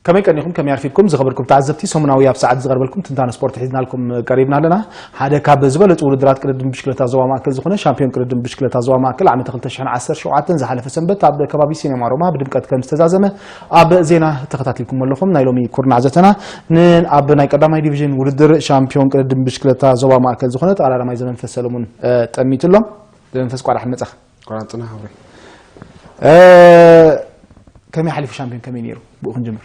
ከመይ ቀኒኹም፣ ከመይ ኣርፊድኩም ዝኸበርኩም ተዓዘብቲ? ሰሙናዊ ኣብ ሰዓት ዝቐርበልኩም ትንታነ ስፖርት ሒዝናልኩም ቀሪብና ኣለና። ሓደ ካብ ዝበለጹ ውድድራት ቅድድም ብሽክለታ ዞባ ማእከል ዝኾነ ሻምፒዮን ቅድድም ብሽክለታ ዞባ ማእከል ዓመተ ክልተ ሽሕን ዓሰርተ ሸውዓተን ዝሓለፈ ሰንበት ኣብ ከባቢ ሲኔማ ሮማ ብድምቀት ከም ዝተዛዘመ ኣብ ዜና ተኸታቲልኩም ኣለኹም። ናይ ሎሚ ኩርናዕ ዘተና ን-፣ ኣብ ናይ ቀዳማይ ዲቪዥን ውድድር ሻምፒዮን ቅድድም ብሽክለታ ዞባ ማእከል ዝኾነ ተቐዳዳማይ ዘመንፈስ ሰለሙን፣ እ፣ ጠሚቱ ኣሎ። ዘመንፈስ፣ ቋዳሕ መጻኻ። ቋንጽና ክብሪ። እ፣ ከመይ ሓሊፉ ሻምፒዮን፣ ከመይ ነይሩ? ብኡ ክንጅምር።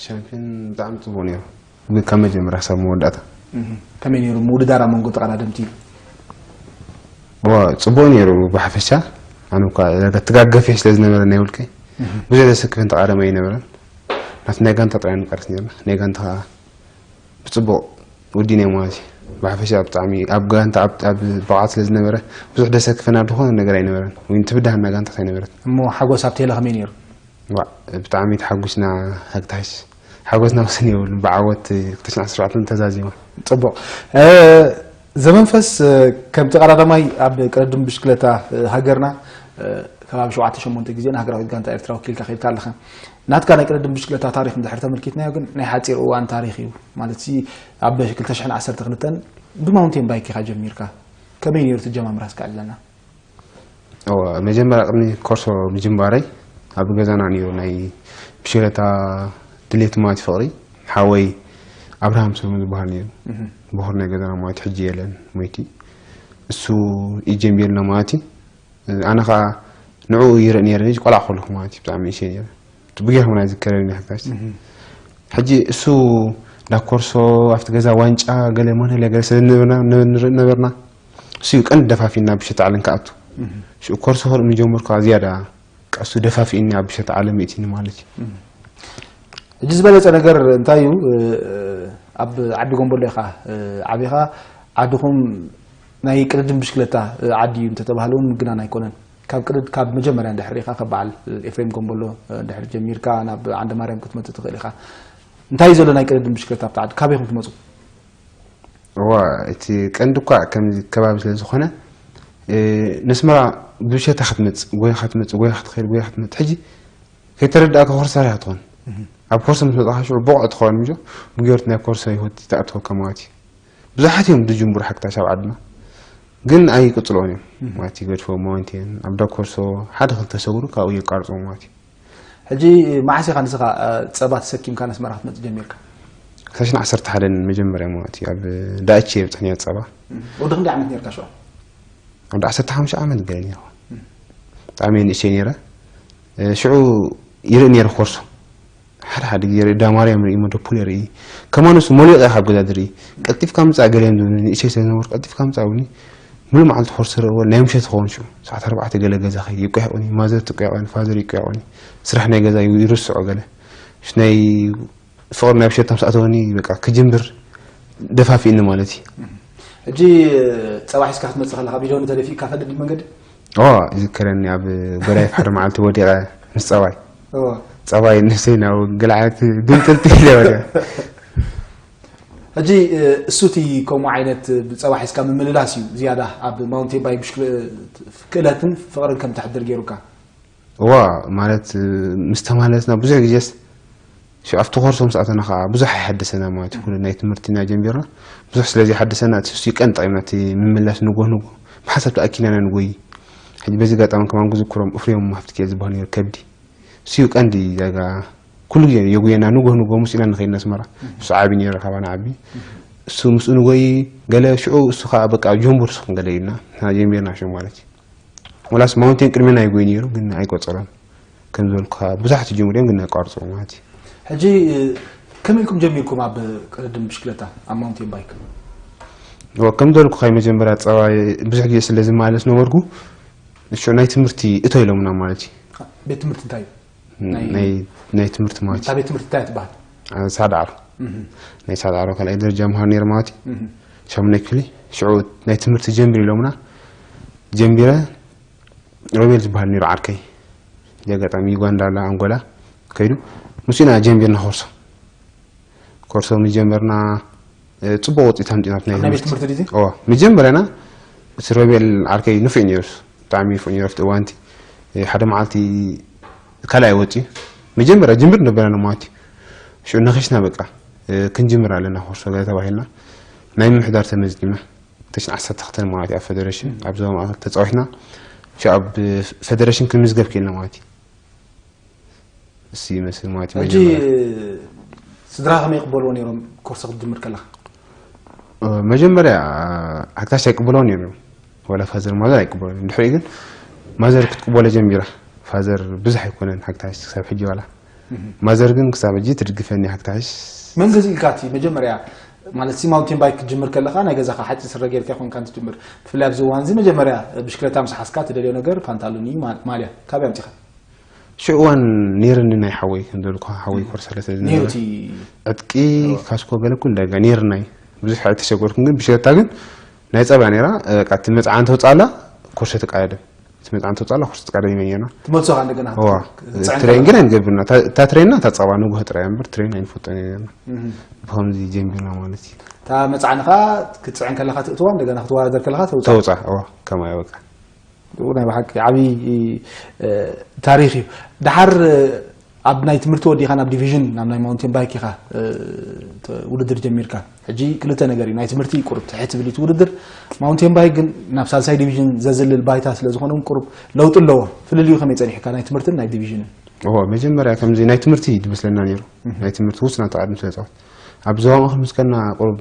ሻምፒዮን ብጣዕሚ ጽቡቕ ነይሩ። ብ-፣ ካብ መጀመርያ ክሳብ መወዳእታ። እህ፣ ከመይ ነይሩ ምውድዳር ኣብ መንጎ ተቐዳደምቲ? ዋ፣ ጽቡቕ ነይሩ ብሓፈሻ። ኣነ እኳ ትጋገፍ ስለ ዝነበረ ናይ ውልቀይ፣ እህ። ብዙሕ ዘሰክፍን ተቓዳማይ ኣይነበረን። ናብቲ ናይ ጋንታ ጥራይ ንቃለስ ነይርና። ናይ ጋንታ ብጽቡቕ ወዲነ ማለት እዩ። ብሓፈሻ ብጣዕሚ ኣብ ጋንታ ኣብ፣ ኣብ ብቕዓት ስለ ዝነበረ ብዙሕ ደሰክፈና ዝኾነ ነገር ኣይነበረን። ወይ ትብዳህና ጋንታት ኣይነበረት። እሞ ሓጎስ ኣብ ቴለ ከመይ ነይሩ? ዋ፣ ብጣዕሚ ተሓጒስና። ሃግታሽ ሓጎስና ወሰን የብሉን። ብዓወት ክልተ ሽሕን ዓሰርተ ሸውዓተን ተዛዚማ። ጽቡቕ። እ፣ ዘመንፈስ፣ እ፣ ከም ተቐዳዳማይ ኣብ ቅድድም ብሽክለታ፣ እ፣ ሃገርና፣ እ፣ ከባቢ ሸውዓተ ሸሞንተ ግዜ ንሃገራዊት ጋንታ ኤርትራ ወኪልካ ከይድካ ኣለኻ። ናትካ ናይ ቅድድም ብሽክለታ ታሪኽ እንድሕር ተመልኪትናዮ ግን ናይ ሓጺር እዋን ታሪኽ እዩ። ማለት ሲ ኣብ ክልተ ሽሕን ዓሰርተ ክልተን ብማውንቴን ባይክ ኢኻ ጀሚርካ። ከመይ ነይሩ እቲ ጀማምራ እስከ ኣለና? እወ፣ መጀመርያ ቅድሚ ኮርሶ ምጅማረይ ኣብ ገዛና ነይሩ ናይ ብሽክለታ ድሌት ማለት ፍቕሪ ሓወይ ኣብርሃም ሰለሙን ዝበሃል ነይሩ። እህ። በኹር ናይ ገዛና ማለት ሕጂ የለን፣ ሞይቲ። እሱ እዩ ጀሚርና ማለት እዩ። ኣነ ኸዓ ንዕኡ ይርኢ ነይረ፣ ልጅ ቆልዓ ከለኹ ማለት እዩ፣ ብጣዕሚ ንእሽተይ ነይረ። ብጌርኩም ናይ ዝከረኒ ሓካሽ። እህ። ሕጂ እሱ ዳኮርሶ ኣብቲ ገዛ ዋንጫ ገለ መሆነ ገለ ስለ ዝነበርና፣ ንርኢ ነበርና። እሱ እዩ ቀንዲ ደፋፊና ብሸታ ዓለም ክኣቱ። እህ። ሽዑ ኮርሶ ክርኢ ምጀመርኩ ዝያዳ፣ በቃ እሱ ደፋፊእኒ ኣብ ብሸታ ዓለም ይእትኒ ማለት እዩ። እህ። ሕጂ ዝበለጸ ነገር እንታይ እዩ? እ፣ ኣብ ዓዲ ጎንበሎ ኢኻ፣ እ፣ ዓቢኻ። ዓድኹም ናይ ቅድድም ብሽክለታ፣ እ፣ ዓዲ እዩ እንተተባህለ እውን ምግናን ኣይኮነን። ካብ ቅድድ-፣ ካብ መጀመርያ እንድሕር ኢኻ፣ ካብ በዓል፣ እ፣ ኤፍሬም ጎንበሎ፣ እ፣ እንድሕር ጀሚርካ ናብ ዓንደ ማርያም ክትመጽእ ትኽእል ኢኻ። እንታይ እዩ ዘሎ ናይ ቅድድም ብሽክለታ ኣብቲ ዓዲ? ካበይ ኢኹም ትመጹ? እዋ፣ እቲ ቀንዲ እኳ ከምዚ ከባቢ ስለ ዝኾነ፣ እ፣ ነስመራ ብብሸታ ክትመጽእ፣ ጎይኻ ክትመጽእ፣ ጎይኻ ክትኸይድ፣ ጎይኻ ክትመጽእ። ሕጂ ከይተረዳእካ ኮርሳር ኢኻ ትኾን። እህ። ኣብ ኮርሶ ምስ መጻኻ ሽዑ ብቑዕ ትኸውን ምጆ፣ ብጌርት ናይ ኮርሶ ህይወት ትኣትወካ ማለት እዩ። ብዙሓት እዮም ዝጅምሩ ሓክታሽ ኣብ ዓድና፣ ግን ኣይቅጽልዎን እዮም። እህ። ማለት ይገድፎ ማውንቴን፣ ኣብ ዳኮርሶ ሓደ ክልተ ሰጉሩ ካብኡ የቃርጽዎ ማለት እዩ። ሕጂ መዓስ ኢኻ ንስኻ፣ እ፣ ጸባ ተሰኪምካ ነስመራ ክትመጽእ ጀሚርካ? ክልተ ሽሕን ዓሰርተ ሓደን መጀመርያ ማለት እዩ። ኣብ ዳእቼ የብጽሕ ነይረ ጸባ። እህ። ወዲ ክንደይ ዓመት ነይርካ ሽዑ? ወዲ ዓሰርተ ሓሙሽተ ዓመት ገለ ነይረ። እህ። ብጣዕሚ ንእሽተይ ነይረ። እ፣ ሽዑ ይርኢ ነይረ ኮርሶ። ሓደ ሓደ ግዜ ርእይ፣ ዳ ማርያም ርእይ፣ መደፑል ርእይ። ከማን እሱ መሊቕ ኢኻ ኣብ ገዛ ዝርኢ። ቀልጢፍካ ምጻእ ገለ እዮም ዝብሉኒ፣ ንእሽተይ ስለ ዝነበርኩ ቀልጢፍካ ምጻእ ብሉኒ። ሙሉ መዓልቲ ኮርሶ ርእዎ፣ ናይ ምሸት ክኸውን ሽዑ። ሰዓት ኣርባዕተ ገለ ገዛ ከይድ፣ ይቆያቆኒ፣ ማዘር ትቆያቆኒ፣ ፋዘር ይቆያቆኒ። ስራሕ ናይ ገዛ ይርስዖ ገለ። እሱ ናይ ፍቕሪ ናይ ብሸታ ምስ ኣተወኒ፣ በቃ፣ ክጅምር ደፋፊእኒ ማለት እዩ። ሕጂ ጸባ ሒዝካ ክትመጽእ ከለኻ፣ ቢዶኒ ተደፊእካ ፈልጥ ድዩ መንገዲ? ኦ፣ ይዝከረኒ፣ ኣብ ጎዳይፍ ሓደ መዓልቲ ወዲቐ ምስ ጸባይ። እወ። ጸባይ ንሰይ ናብ ግልዓት ግምጥልጥ ኢለ ወዲቐ። ሕጂ፣ እ፣ እሱ እቲ ከምኡ ዓይነት ብጸባ ሒዝካ ምምልላስ እዩ ዝያዳ ኣብ ማውንቴን ባይክ ብሽክለ-፣ ክእለትን ፍቕርን ከም ተሕድር ገይሩካ። እዋ፣ ማለት፣ እ፣ ምስ ተማለስና ብዙሕ ግዜስ፣ ሽዑ ኣብቲ ኮርሶ ምስ ኣተና ኸዓ ብዙሕ ኣይሓደሰና ማለት እዩ። ኩሉ ናይ ትምህርቲ ኢና ጀሚርና። ብዙሕ ስለ ዘይሓደሰና፣ እቲ እሱ እዩ ቀንዲ ጠቒምና፣ እቲ ምምላስ ንጎ ንጎ ብሓንሳብ ተኣኪብና ኢና ንጎይ። ሕጂ በዚ ኣጋጣሚ ከማን ክዝክሮም፣ እፍሬም ሃፍትኪኤል ዝበሃል ነይሩ፣ ከብዲ። እሱ እዩ ቀንዲ ዳጋ ኩሉ ግዜ የጉየና፣ ንጎ ንጎ ምስኡ ኢና ንኸይድ ኣስመራ። እሱ ዓቢ ነይሩ፣ ካባና ዓቢ። እሱ ምስኡ ንጎይ፣ ገለ ሽዑ እሱ ኸዓ በቃ ጀምሩ ንስኹም ገለ ኢልና፣ ንሕና ጀሚርና ሽዑ ማለት እዩ። ወላስ ማውንቴን ቅድሜና ይጎይ ነይሩ፣ ግን ኣይቆጸሮን። ከም ዝበልኩኻ ብዙሓት ይጅምሩ እዮም፣ ግን ኣይቋርጽዎ ማለት እዩ። ሕጂ፣ እ፣ ከመይ ኢልኩም ጀሚርኩም ኣብ ቅድድም ብሽክለታ፣ ኣብ ማውንቴን ባይክ? ኦ፣ ከም ዝበልኩኻ፣ መጀመርያ ጸባይ ብዙሕ ግዜ ስለ ዝመላለስ ነበርኩ፣ ንሱ ናይ ትምህርቲ እቶ ኢሎምና ማለት እዩ። ቤት ትምህርቲ እንታይ እዩ? ናይ ናይ፣ ናይ ትምህርቲ ማለት እዩ። እታ ቤት ትምህርቲ እንታይ ትበሃል? አ፣ ሳድዓሮ። እህ። ናይ ሳድዓሮ ካልኣይ ደረጃ መሃር ነይረ ማለት እዩ። እህ። ሻሙናይ ክፍሊ፣ ሽዑ ናይ ትምህርቲ ጀምር ኢሎምና፣ ጀሚረ፣ ሮቤል ዝበሃል ነይሩ ዓርከይ። እዚ ኣጋጣሚ ዩጋንዳ ኣላ፣ ኣንጎላ ከይዱ። ምስኡ ኢና ጀሚርና ኮርሶ። ኮርሶ ምስ ጀመርና፣ እ፣ ጽቡቕ ውጽኢት ኣምጺእና ኣብቲ ናይ ኣብ ናይ ቤት ትምህርቲ። ትምህርቲ ድዩ? እዋ፣ መጀመርያና እቲ ሮቤል ዓርከይ ንፉዕ ነይሩ። ብጣዕሚ ንፉዕ ነይሩ ኣብቲ እዋንቲ። እ፣ ሓደ መዓልቲ ካልኣይ ወጺኡ። መጀመርያ ጅምር ነበረና ማለት እዩ። ሽዑ ነኺስና በቃ ክንጅምር ኣለና ኮርሶ ገለ ተባሂልና ናይ ምምሕዳር ተመዝጊብና። ክልተ ሽሕን ዓሰርተ ክልተን ማለት እዩ ኣብ ፈደረሽን ኣብ ዞባ ማእከል ተፃዊትና። ሽዑ ኣብ ፈደረሽን ክንምዝገብ ክኢልና ማለት እዩ። እሱ ይመስል ማለት እዩ። ሕጂ መጀመርያ ስድራ ከመይ ይቕበልዎ ነይሮም ኮርሶ ክትጅምር ከለኻ? መጀመርያ ሓግታሽ ኣይቅበልዎ ነይሩ። ወላ ፋዘር ማዘር ኣይቅበልዎ። ድሕሪኡ ግን ማዘር ክትቅበሎ ጀሚራ። ፋዘር ብዙሕ ኣይኮነን ሓግታሽ ክሳብ ሕጂ ዋላ። ማዘር ግን ክሳብ ሕጂ ትድግፈኒ ሓግታሽ። መን ገዚእልካ እቲ መጀመርያ ማለት ሲ ማውንቴን ባይክ ክትጅምር ከለኻ ናይ ገዛኻ ሓፂር ስረ ጌርካ ይኮንካ ትጅምር? ብፍላይ ኣብዚ እዋን እዚ መጀመርያ ብሽክለታ ምስ ሓዝካ ትደልዮ ነገር ፓንታሉን እዩ ማ- ማልያ ካበይ ኣምፂኻ? ሽዑ እዋን ነይርኒ ናይ ሓወይ ከም ዝበልኩ ሓወይ ኮርሳ ስለ ነይሩ ዝነበረ እቲ ዕጥቂ ካስኮ ገለ ኩሉ ዳጋ ነይርናይ። ብዙሕ ኣይተሸገርኩም ግን ብሽክለታ ግን ናይ ጸባ ነይራ። በቃ እቲ መጽዓን ተውጻላ ኮርሶ ተቃደም እቲ መጽዓን ተውጻላ ኮርሶ ተቃደም ይመ ነይርና። ትመልሶኻ እንደገና ዋ ትፅዕን ትሬን ከለኻ? ግን ኣይንገብርና። እታ- እታ ትሬንና እታ ጸባ ንጉህ ጥራይ እምበር ትሬን ኣይንፈልጦ ነይርና። እህ። ብኸምዚ ጀሚርና ማለት እዩ። እታ መፅዓንኻ ክትፅዕን ከለኻ ትእትዋ እንደገና ክትወዳደር ከለኻ ተውፃ ተውጻ ዋ ከማይ በቃ ናይ ብሓቂ ዓብዪ እ፣ ታሪክ እዩ። ድሓር እ፣ ኣብ ናይ ትምህርቲ ወዲኻ ናብ ዲቪዥን ናብ ናይ ማውንቴን ባይክ ኢኻ እ፣ ተ- ውድድር ጀሚርካ። ሕጂ ክልተ ነገር እዩ ናይ ትምህርቲ ቁሩብ ትሕት ትብል እቲ ውድድር። ማውንቴን ባይክ ግን ናብ ሳልሳይ ዲቪዥን ዘዝልል ባይታ ስለ ዝኾነ እውን ቁሩብ ለውጢ ኣለዎ። ፍልልዩ ከመይ ፀኒሕካ ናይ ትምህርትን ናይ ዲቪዥንን? ኦ መጀመርያ ከምዚ ናይ ትምህርቲ ዝመስለና ነይሩ። ናይ ትምህርቲ ውስን ኣተዓድም ስለ ፃወት ኣብ ዞባ ማእከል ምስ ከና ቁሩብ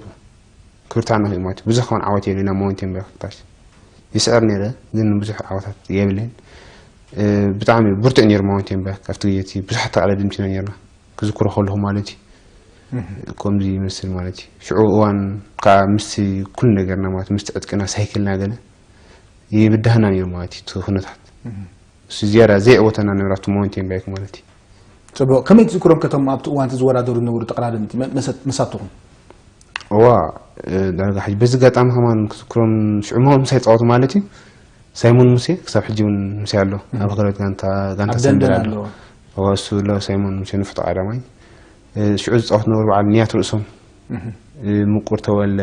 ክብርታና እዩ ማለት እዩ። ብዙሕ ከውን ዓወት የብለና ማውንቴን ባይክ ክታሽ ይስዕር ነይረ ግን ብዙሕ ዓወታት የብለይን። እ፣ ብጣዕሚ ብርቱዕ ነይሩ ማውንቴን ባይክ ኣብቲ ግዜ እቲ ብዙሓት ተቃዳደምቲ ኢና ነይርና ክዝክሮ ከለኹ ማለት እዩ። ከምዚ ይመስል ማለት እዩ። ሽዑ እዋን ከዓ ምስ ኩሉ ነገርና ማለት ምስ ዕጥቅና ሳይክልና ገለ ይብዳህና ነይሩ ማለት እዩ እቲ ኩነታት። እሱ ዝያዳ ዘይዕወተና ነብራቱ ማውንቴን ባይክ ማለት እዩ። ፅቡቅ ከመይ ትዝክሮም ከቶም ኣብቲ እዋን እቲ ዝወዳደሩ ዝነበሩ ተቀዳደምቲ መ- መሰ- መሳትኹም? እዋ እ፣ ዳርጋ ሕጂ በዚ ኣጋጣሚ ከማን ክዝክሮም ሽዑ ሞ ምሳይ ፃወቱ ማለት እዩ። ሳይሞን ሙሴ ክሳብ ሕጂ እውን ምሳይ ኣሎ ኣብ ሃገራዊት ጋንታ ጋንታ ኣብ ሰንደል ደንደን ኣሎ። ኣለዎ። እዋ እሱ ኣሎ ሳይሞን ሙሴ ንፍቶ ቀዳማይ እ፣ ሽዑ ዝፃወት ነበሩ በዓል ንያት ርእሶም እ፣ ምቁር ተወለ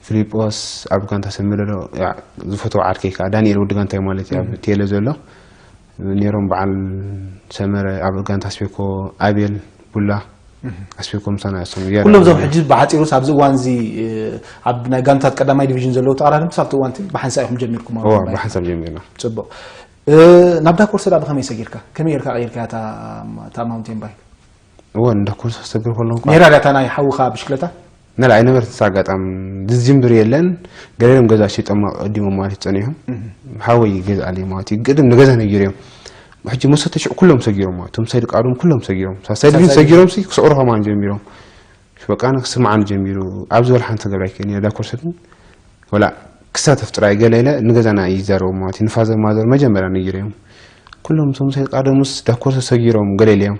ፊሊጶስ ኣብ ጋንታ ሰመረ ኣሎ። ያ፣ ዝፈትዎ ዓርከይ ከዓ ዳንኤል ወዲ ጋንታይ ማለት እዩ ኣብ ቴለ ዘሎ ነይሮም በዓል ሰመረ ኣብ ጋንታ ኣስቤኮ ኣቤል ቡላ ኣስቤኮ ምሳና እሶም ዝያዳ ኩሎም እዞም ነይሮም። ሕጂ ብሓፂሩስ ኣብዚ እዋን እዚ እ፣ ኣብ ናይ ጋንታት ቀዳማይ ዲቪዥን ዘለዉ ተቐዳደምቲ ኣብቲ እዋን እቲ ብሓንሳእ ኢኹም ጀሚርኩም ኣብ እዋ ባይክ? ብሓንሳብ ጀሚርና። ፅቡቅ እ፣ ናብ ዳኮር ሰዳ ብኸመይ ሰጊርካ ከመይ ጌርካ ቀይርካ እታ እታ ማውንቴን ባይክ? እዋ እንዳ ኮርሶ ክሰግር ከለኹ እኳ ነይራ ድያ እታ ናይ ሓውኻ ብሽክለታ? ነላ ኣይነበረት እሳ ኣጋጣሚ ዝጅምር የለን። ገለሎም ገዛ ሸይጦም ቀዲሞም ማለት ጸኒሖም ሓወይ ገዛ ኣለ ማለት እዩ። ቅድም ንገዛ ነጊሮም ሕጂ መሰተ ሽዑ ኩሎም ሰጊሮም ማለት እቶም ሳይድ ቃዶም ኩሎም ሰጊሮም ሳሳይድ ግን ሳሳይድ ሰጊሮም ሲ ክስዕሩ ከማን ጀሚሮም በቃ ንክስምዓን ጀሚሩ ኣብዚ ወላ ሓንቲ ገብራ ይከኒ ዳ ኮርሰትን ወላ ክሳተፍ ጥራይ ገለ ኢለ ንገዛና ይዛረቡ ማለት እዩ። ንፋዘር ማዘር መጀመርያ ነጊሮም ኩሎም እቶም ሳይድ ቃዶምስ ዳ ኮርሰ ሰጊሮም ገለ ኢለዮም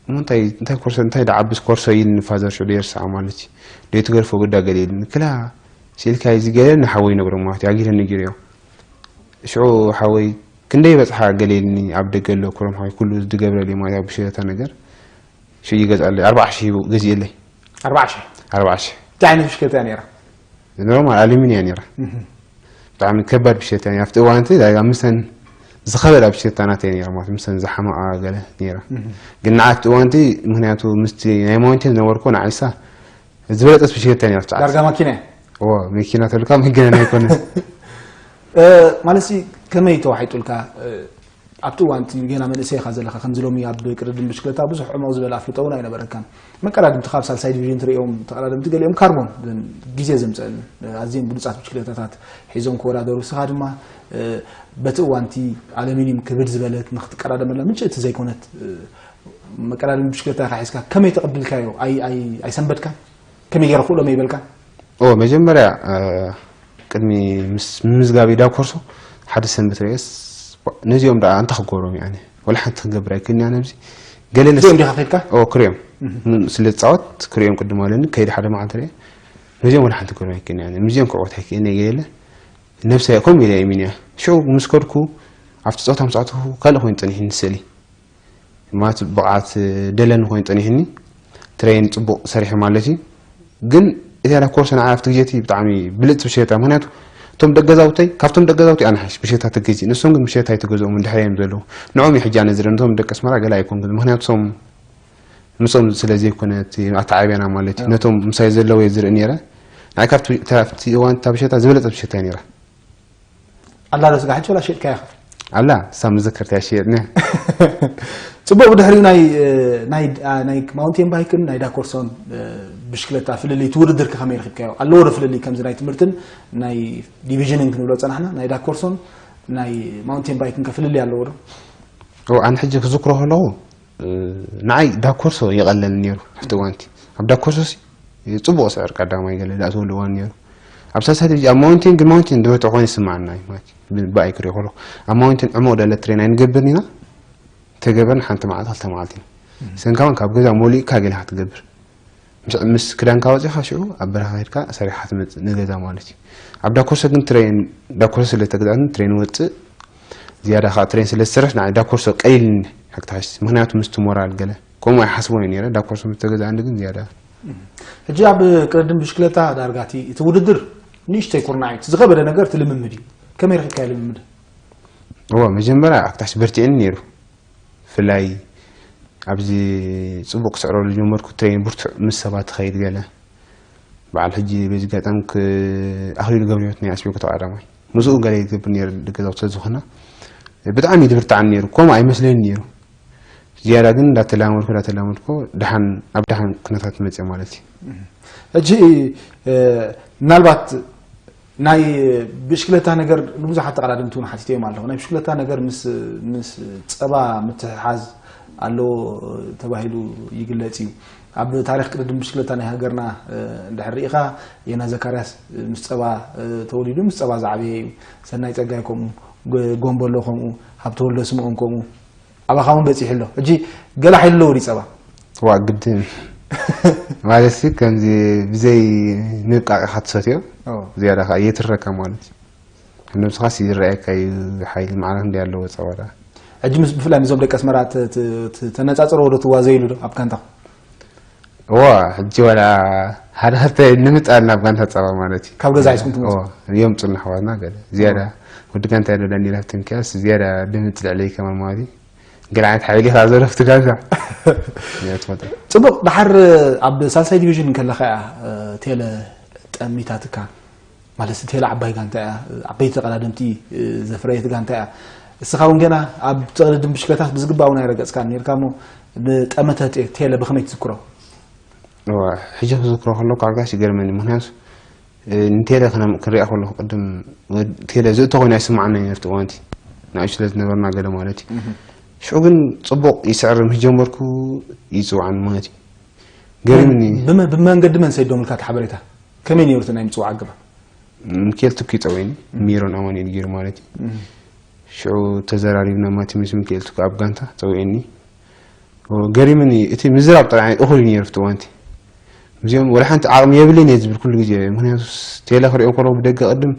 እሞ እንታይ እንታይ ኮርሶ እንታይ ደዓብስ ኮርሶ ኢልኒ ፋዘር ሽዑ የርሳዕ ማለት እዩ። ደይ ትገርፎ ግዳ ገለ ኢልኒ ክላ ሲልካ እዚ ገለ ንሓወይ ነግሮ ማለት እዩ። ኣጊለ ነጊረዮ ሽዑ ሓወይ ክንደይ በጽሓ ገለ ኢልኒ ኣብ ደገ ኣሎ ኩሎም ሓወይ ኩሉ ዝድገብረል እዩ ማለት ኣብ ብሽረታ ነገር ሽዑ ይገዝኣለይ ኣርባዓ ሽሕ ሂቡ ገዚእለይ ኣርባዓ ሽሕ ኣርባዓ ሽሕ እንታይ ዓይነት ብሽክለታ እያ ነይራ? ኖርማል ኣሉሚንያ ነይራ። ብጣዕሚ ከባድ ብሽክለታ እያ ኣብቲ እዋን እቲ ዳርጋ ምስተን ዝኸበዳ ብሽክለታ ናተይ ነይራ ማለት ምስተን ዝሓመቓ ገለ ነይራ። ግን ንዓ ኣብቲ እዋን እቲ ምክንያቱ ምስቲ ናይ ማውንቴን ዝነበርኩ ንዓይሳ ዝበለጠት ብሽክለታ ነይራ ኣብቲ ሰዓት። ዳርጋ ማኪና እያ? እዎ መኪና ተልካ መኪና ኣይኮነን። እ፣ ማለት ሲ ከመይ ተዋሒጡልካ እ፣ ኣብቲ እዋን እቲ ገና መንእሰይ ኢኻ ዘለኻ ከምዚ ሎሚ ኣብ ቅድድም ብሽክለታ ብዙሕ ዕሙቕ ዝበለ ኣፍልጦ እውን ኣይነበረካን። መቀዳድምቲ ካብ ሳልሳይ ዲቪዥን ትርእዮም ተቐዳደምቲ ገሊኦም ካርቦን እዘን ግዜ ዘምፀአን ኣዝየን ብሉፃት ብሽክለታታት ሒዞም ክወዳደሩ እስኻ ድማ እ፣ በቲ እዋን እቲ ኣለሚኒም ክብድ ዝበለት ንክትቀዳደመላ ምጭእቲ ዘይኮነት እ፣ መቀዳድም ብሽክለታ ኢኻ ሒዝካ ከመይ ተቐቢልካዮ? ኣይ- ኣይ- ኣይሰንበድካን? ከመይ ገይረ ክእሎም ይበልካ? ኦ መጀመርያ እ፣ ቅድሚ ምስ ምምዝጋብ ዳ ኮርሶ ሓደ ሰንበት ርእስ ነዚኦም ደኣ እንታይ ክገብሮም እየ ኣነ ወላ ሓንቲ ክገብር ኣይክእልን እያ ነብዚ ገለ ነስ እዚኦም ዲኻ ከድካ? ኦ ክሪኦም ስለ ዝፃወት ክሪኦም ቅድም ኣለኒ ከይዲ ሓደ መዓልቲ ርአ ነዚኦም ወላ ሓንቲ ክገብር ኣይክእልን እያ ነዚኦም ክዕወት ኣይክእልን እየ ገለ ነብሰይ ከምኡ ኢለ እየ ሚንያ ሽዑ ምስ ከድኩ ኣብቲ ፀወታ ምስ ኣተኹ ካልእ ኮይኑ ፀኒሕኒ ስእሊ ማለት ብቕዓት ደለኒ ኮይኑ ፀኒሕኒ ትሬን ፅቡቕ ሰሪሐ ማለት እዩ። ግን እዚኣ ኮርስ ንዓ ኣብቲ ግዜ እቲ ብጣዕሚ ብልፅቲ ብሽየታ ምክንያቱ እቶም ደገዛውተይ ካብቶም ደገዛውተይ ኣነ ሓይሽ ብሽየታ ተገዚ ንሶም ግን ብሽየታ ኣይተገዝኦም ድሕረ እዮም ዘለዉ ንዖም እዩ ሕጂ ኣነ ዝረ ነቶም ደቂ ኣስመራ ገለ ኣይኮንኩን ምክንያቱ ሶም ምስኦም ስለ ዘይኮነ እቲ ኣተዓብያና ማለት እዩ። ነቶም ምሳይ ዘለዉ እየ ዝርኢ ነይረ። ንዓይ ካብቲ ኣብቲ እዋን እታ ብሸታ ዝበለጸት ብሸታ እያ ነይራ። ኣላ ዶ ስጋ ሕጂ ወላ ሸጥካያ ኢኻ? ኣላ እሳ መዘከርታ እያ ሸየጥና። ጽቡቕ። ብድሕሪኡ ናይ ናይ ናይ ማውንቴን ባይክን ናይ ዳኮርሶን ብሽክለታ ፍልልይ እቲ ውድድር ከ ከመይ ረኺብካዮ? ኣለዎ ዶ ፍልልይ ከምዚ ናይ ትምህርትን ናይ ዲቪዥንን ክንብሎ ጸናሕና ናይ ዳኮርሶን ናይ ማውንቴን ባይክን ከ ፍልልይ ኣለዎ ዶ? ኣነ ሕጂ ክዝክሮ ከለኹ ንዓይ ዳኮርሶ ይቐለል ነይሩ ኣብቲ እዋንቲ ኣብ ዳኮርሶ ጽቡቕ ስዕር ቀዳማይ ገለ ዝኣተወሉ እዋን ነይሩ ኣብ ሳልሳይ ዲቪዥን ኣብ ማውንቴን ግን ማውንቴን ዝበርትዕ ኮይኑ ይስምዓና እዩ ማለት እዩ ብኣይ ክሪኦ ከሎ ኣብ ማውንቴን ዕሙቕ ደለ ትሬን ኣይንገብርን ኢና ተገበርን ሓንቲ መዓልቲ ክልተ መዓልቲ ኢና ሰንካውን ካብ ገዛ ሞሊእካ ገለ ክትገብር ምስ ክዳንካ ወፂኻ ሽዑ ኣብ በረኻ ሄድካ ሰሪሓ ትመፅእ ንገዛ ማለት እዩ ኣብ ዳኮርሶ ግን ትሬን ዳኮርሶ ስለ ተገዛእትን ትሬን ወፅእ ዝያዳ ከዓ ትሬን ስለ ዝሰርሕ ንዓይ ዳኮርሶ ቀሊልኒ ሓክታሽ ምክንያቱ ምስቲ ሞራል ገለ ከምኡ ኣይሓስቦ ነይረ ዳኮርሶ ምስ ተገዛእኒ ግን ዝያዳ ሕጂ ኣብ ቅድድም ብሽክለታ ዳርጋ እቲ ውድድር ንእሽተይ ኩርናዕ እዩ ዝኸበደ ነገር እቲ ልምምድ እዩ ከመይ ረኪብካዮ ልምምድ እዎ መጀመርያ ኣክታሽ በርቲዕኒ ነይሩ ብፍላይ ኣብዚ ፅቡቅ ክስዕረሉ ዝጀመርኩ ትሬን ብርቱዕ ምስ ሰባት ትኸይድ ገለ በዓል ሕጂ በዚ ጋጣሚ ኣኽሊሉ ገብረህይወት ናይ ኣስቤኮ ተቐዳማይ ምስኡ ገለ ይገብር ነይረ ገዛውቲ ስለዝኾና ብጣዕሚ ይድብርትዓኒ ነይሩ ከምኡ ኣይመስለኒ ነይሩ ዝያዳ ግን እንዳተላመድኩ እንዳተላመድኩ ድሓን ኣብ ድሓን ኩነታት መፅእ ማለት እዩ ሕጂ ምናልባት ናይ ብሽክለታ ነገር ንብዙሓት ተቐዳደምቲ እውን ሓቲተዮም ኣለኹ ናይ ብሽክለታ ነገር ምስ ምስ ፀባ ምትሕሓዝ ኣለዎ ተባሂሉ ይግለፅ እዩ ኣብ ታሪክ ቅድድም ብሽክለታ ናይ ሃገርና እንድሕር ርኢኻ የና ዘካርያስ ምስ ፀባ ተወሊዱ ምስ ፀባ ዝዓበየ እዩ ሰናይ ፀጋይ ከምኡ ጎንበሎ ከምኡ ሃብተወልደ ስምኦን ከምኡ ኣባኻ እውን በፂሑ ኣሎ ሕጂ ገለ ሓይሊ ኣለዎ ድዩ ፀባ ዋ ግድን ማለት ሲ ከምዚ ብዘይ ምብቃቕ ኢኻ ትሰትዮ ዝያዳ ከዓ የትረካ ማለት እዩ ነብስኻስ ይረኣየካ እዩ ሓይሊ ማዕረ ክንደይ ኣለዎ ፀባ ደኣ ሕጂ ምስ ብፍላይ ምስዞም ደቂ ኣስመራ ተነፃፅሮ ወዶ ትዋዘይሉ ዶ ኣብ ጋንታኹም እዋ ሕጂ ዋላ ሓደ ክልተ ንምፃል ናብ ጋንታ ፀባ ማለት እዩ ካብ ገዛ ሒዝኩም ትመፁ እዮም ፅና ኣሕዋትና ገለ ዝያዳ ወዲ ጋንታ ዶ ዳንኤል ሃብተሚካኤልስ ዝያዳ ድምፅ ልዕለይ ከማን ማለት እዩ ገለ ዓይነት ሓይሊ ካብ ዘሎ ኣብቲ ጋንታ እያ ትፈልጦ ፅቡቕ ድሓር ኣብ ሳልሳይ ዲቪዥን ከለኻ እያ ቴለ ጠሚታትካ ማለት ቴለ ዓባይ ጋንታ እያ ዓበይቲ ተቐዳደምቲ ዘፍረየት ጋንታ እያ እስኻ እውን ገና ኣብ ትቕድድም ብሽክለታት ብዝግባእ እውን ኣይረገፅካን ነርካ እሞ ንጠመተ ቴለ ብኸመይ ትዝክሮ ሕጂ ክዝክሮ ከለኩ ኣልጋሽ ይገርመኒ ምክንያቱ ንቴለ ክንሪኣ ከለኩ ቅድም ቴለ ዝእቶ ኮይኑ ኣይስማዓና ነርቱ እዋንቲ ንኣሽ ስለ ዝነበርና ገለ ማለት እዩ ሽዑ ግን ፅቡቅ ይስዕር ምስ ጀመርኩ ይፅውዓኒ ማለት እዩ ገርምኒ ብመንገዲ መን ሰይዶምልካ እቲ ሓበሬታ ከመይ ነይሩ ናይ ምፅዋዕ ኣገባብ ምክኤል ትኩ ይፀውዕኒ ሚሮን ኣማኑኤል ገይሩ ማለት እዩ ሽዑ ተዘራሪብና ማቲሚስ ምክኤል ትኩ ኣብ ጋንታ ፀውዕኒ ገሪምኒ እቲ ምዝራብ ጥራይ እኹል ነይሩ ፍትዋንቲ እዚኦም ወላ ሓንቲ ዓቕሚ የብልን እየ ዝብል ኩሉ ግዜ ምክንያቱ ቴለ ክሪኦ ከለኩ ብደገ ቅድም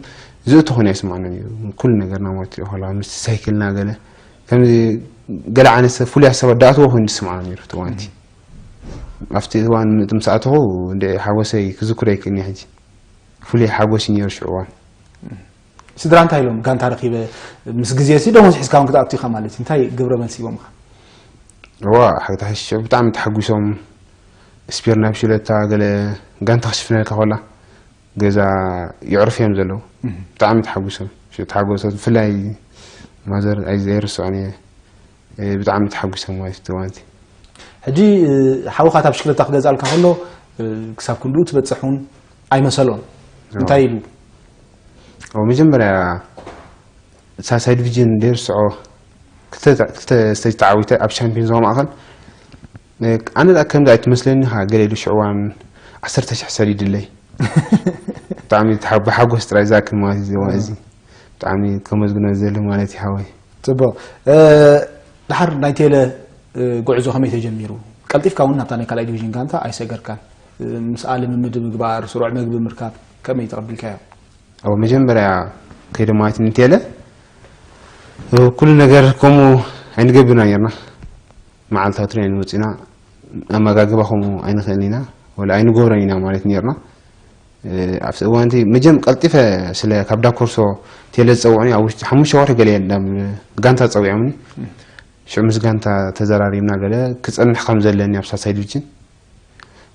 ዝእቱ ኮይኑ ኣይስማዕና ነይሩ ኩሉ ነገርና ማለት እዩ ከላ ምስ ሳይክልና ገለ ከምዚ ገለ ዓይነት ሰብ ፍሉይ ሰብ ኣዳእትዎ ኮይኑ ዝስማዕና ነይሩ ፍትዋንቲ ኣብቲ እዋን ምእቲ ምስ ኣተኹ እንደ ሓጎሰይ ክዝክሮ ይክእልኒ ሕጂ ፍሉይ ሓጎስ እዩ ነይሩ ሽዑ እዋን ስድራ እንታይ ኢሎም ጋንታ ረኺበ ምስ ግዜ ሲ ደሞዝ ሒዝካ እውን ክትኣቱ ኢኻ ማለት እዩ እንታይ ግብረ መልሲ ሂቦምኻ እዋ ሓግታ ሕሽዑ ብጣዕሚ ተሓጒሶም ስፔር ናብ ሽለታ ገለ ጋንታ ክሽፍነልካ ኮላ ገዛ ይዕርፍ እዮም ዘለዉ ብጣዕሚ ተሓጒሶም ተሓጎሶት ብፍላይ ማዘር ኣይርስዖን እየ ብጣዕሚ ተሓጒሶም ማለት እዩ ማለት እዩ ሕጂ ሓውኻ እታ ብሽክለታ ክገዝኣልካ ከሎ ክሳብ ክንድኡ ትበፅሕ እውን ኣይመሰሎን እንታይ ኢሉ ኣብ መጀመርያ ሳልሳይ ዲቪዥን ደርስዖ ክልተ ስቴጅ ተዓዊተ ኣብ ሻምፒዮን ዞባ ማእኸል ኣነ ዳ ከምዚ ኣይትመስለኒ ካ ገለ ኢሉ ሽዕዋን ዓሰርተ ሽሕ ሰዲድለይ ብጣዕሚ ብሓጎስ ጥራይ ዝኣክል ማለት እዩ እዚ ብጣዕሚ ከመስግኖ ዝደሊ ማለት እዩ ሓወይ ጽቡቕ ድሓር ናይ ቴለ ጉዕዞ ከመይ ተጀሚሩ ቀልጢፍካ እውን ናብታ ናይ ካልኣይ ዲቪዥን ጋንታ ኣይሰገርካን ምስኣ ልምምድ ምግባር ስሩዕ መግቢ ምርካብ ከመይ ተቐቢልካዮ ኣብ መጀመርያ ከይደ ማለት ንቴለ ኩሉ ነገር ከምኡ ኣይንገብርና ነርና መዓልታዊ ትሬኒንግ ወፂና ኣመጋግባ ከምኡ ኣይንኽእልን ኢና ወላ ኣይንገብሮን ኢና ማለት ነርና ኣብቲ እዋንቲ መጀም ቀልጢፈ ስለ ካብ ዳኮርሶ ቴለ ዝፀውዑኒ ኣብ ውሽጢ ሓሙሽተ ወርሒ ገለ ናብ ጋንታ ፀዊዖምኒ ሽዑ ምስ ጋንታ ተዘራሪብና ገለ ክጸንሕ ከም ዘለኒ ኣብ ሳልሳይ ዲቪዥን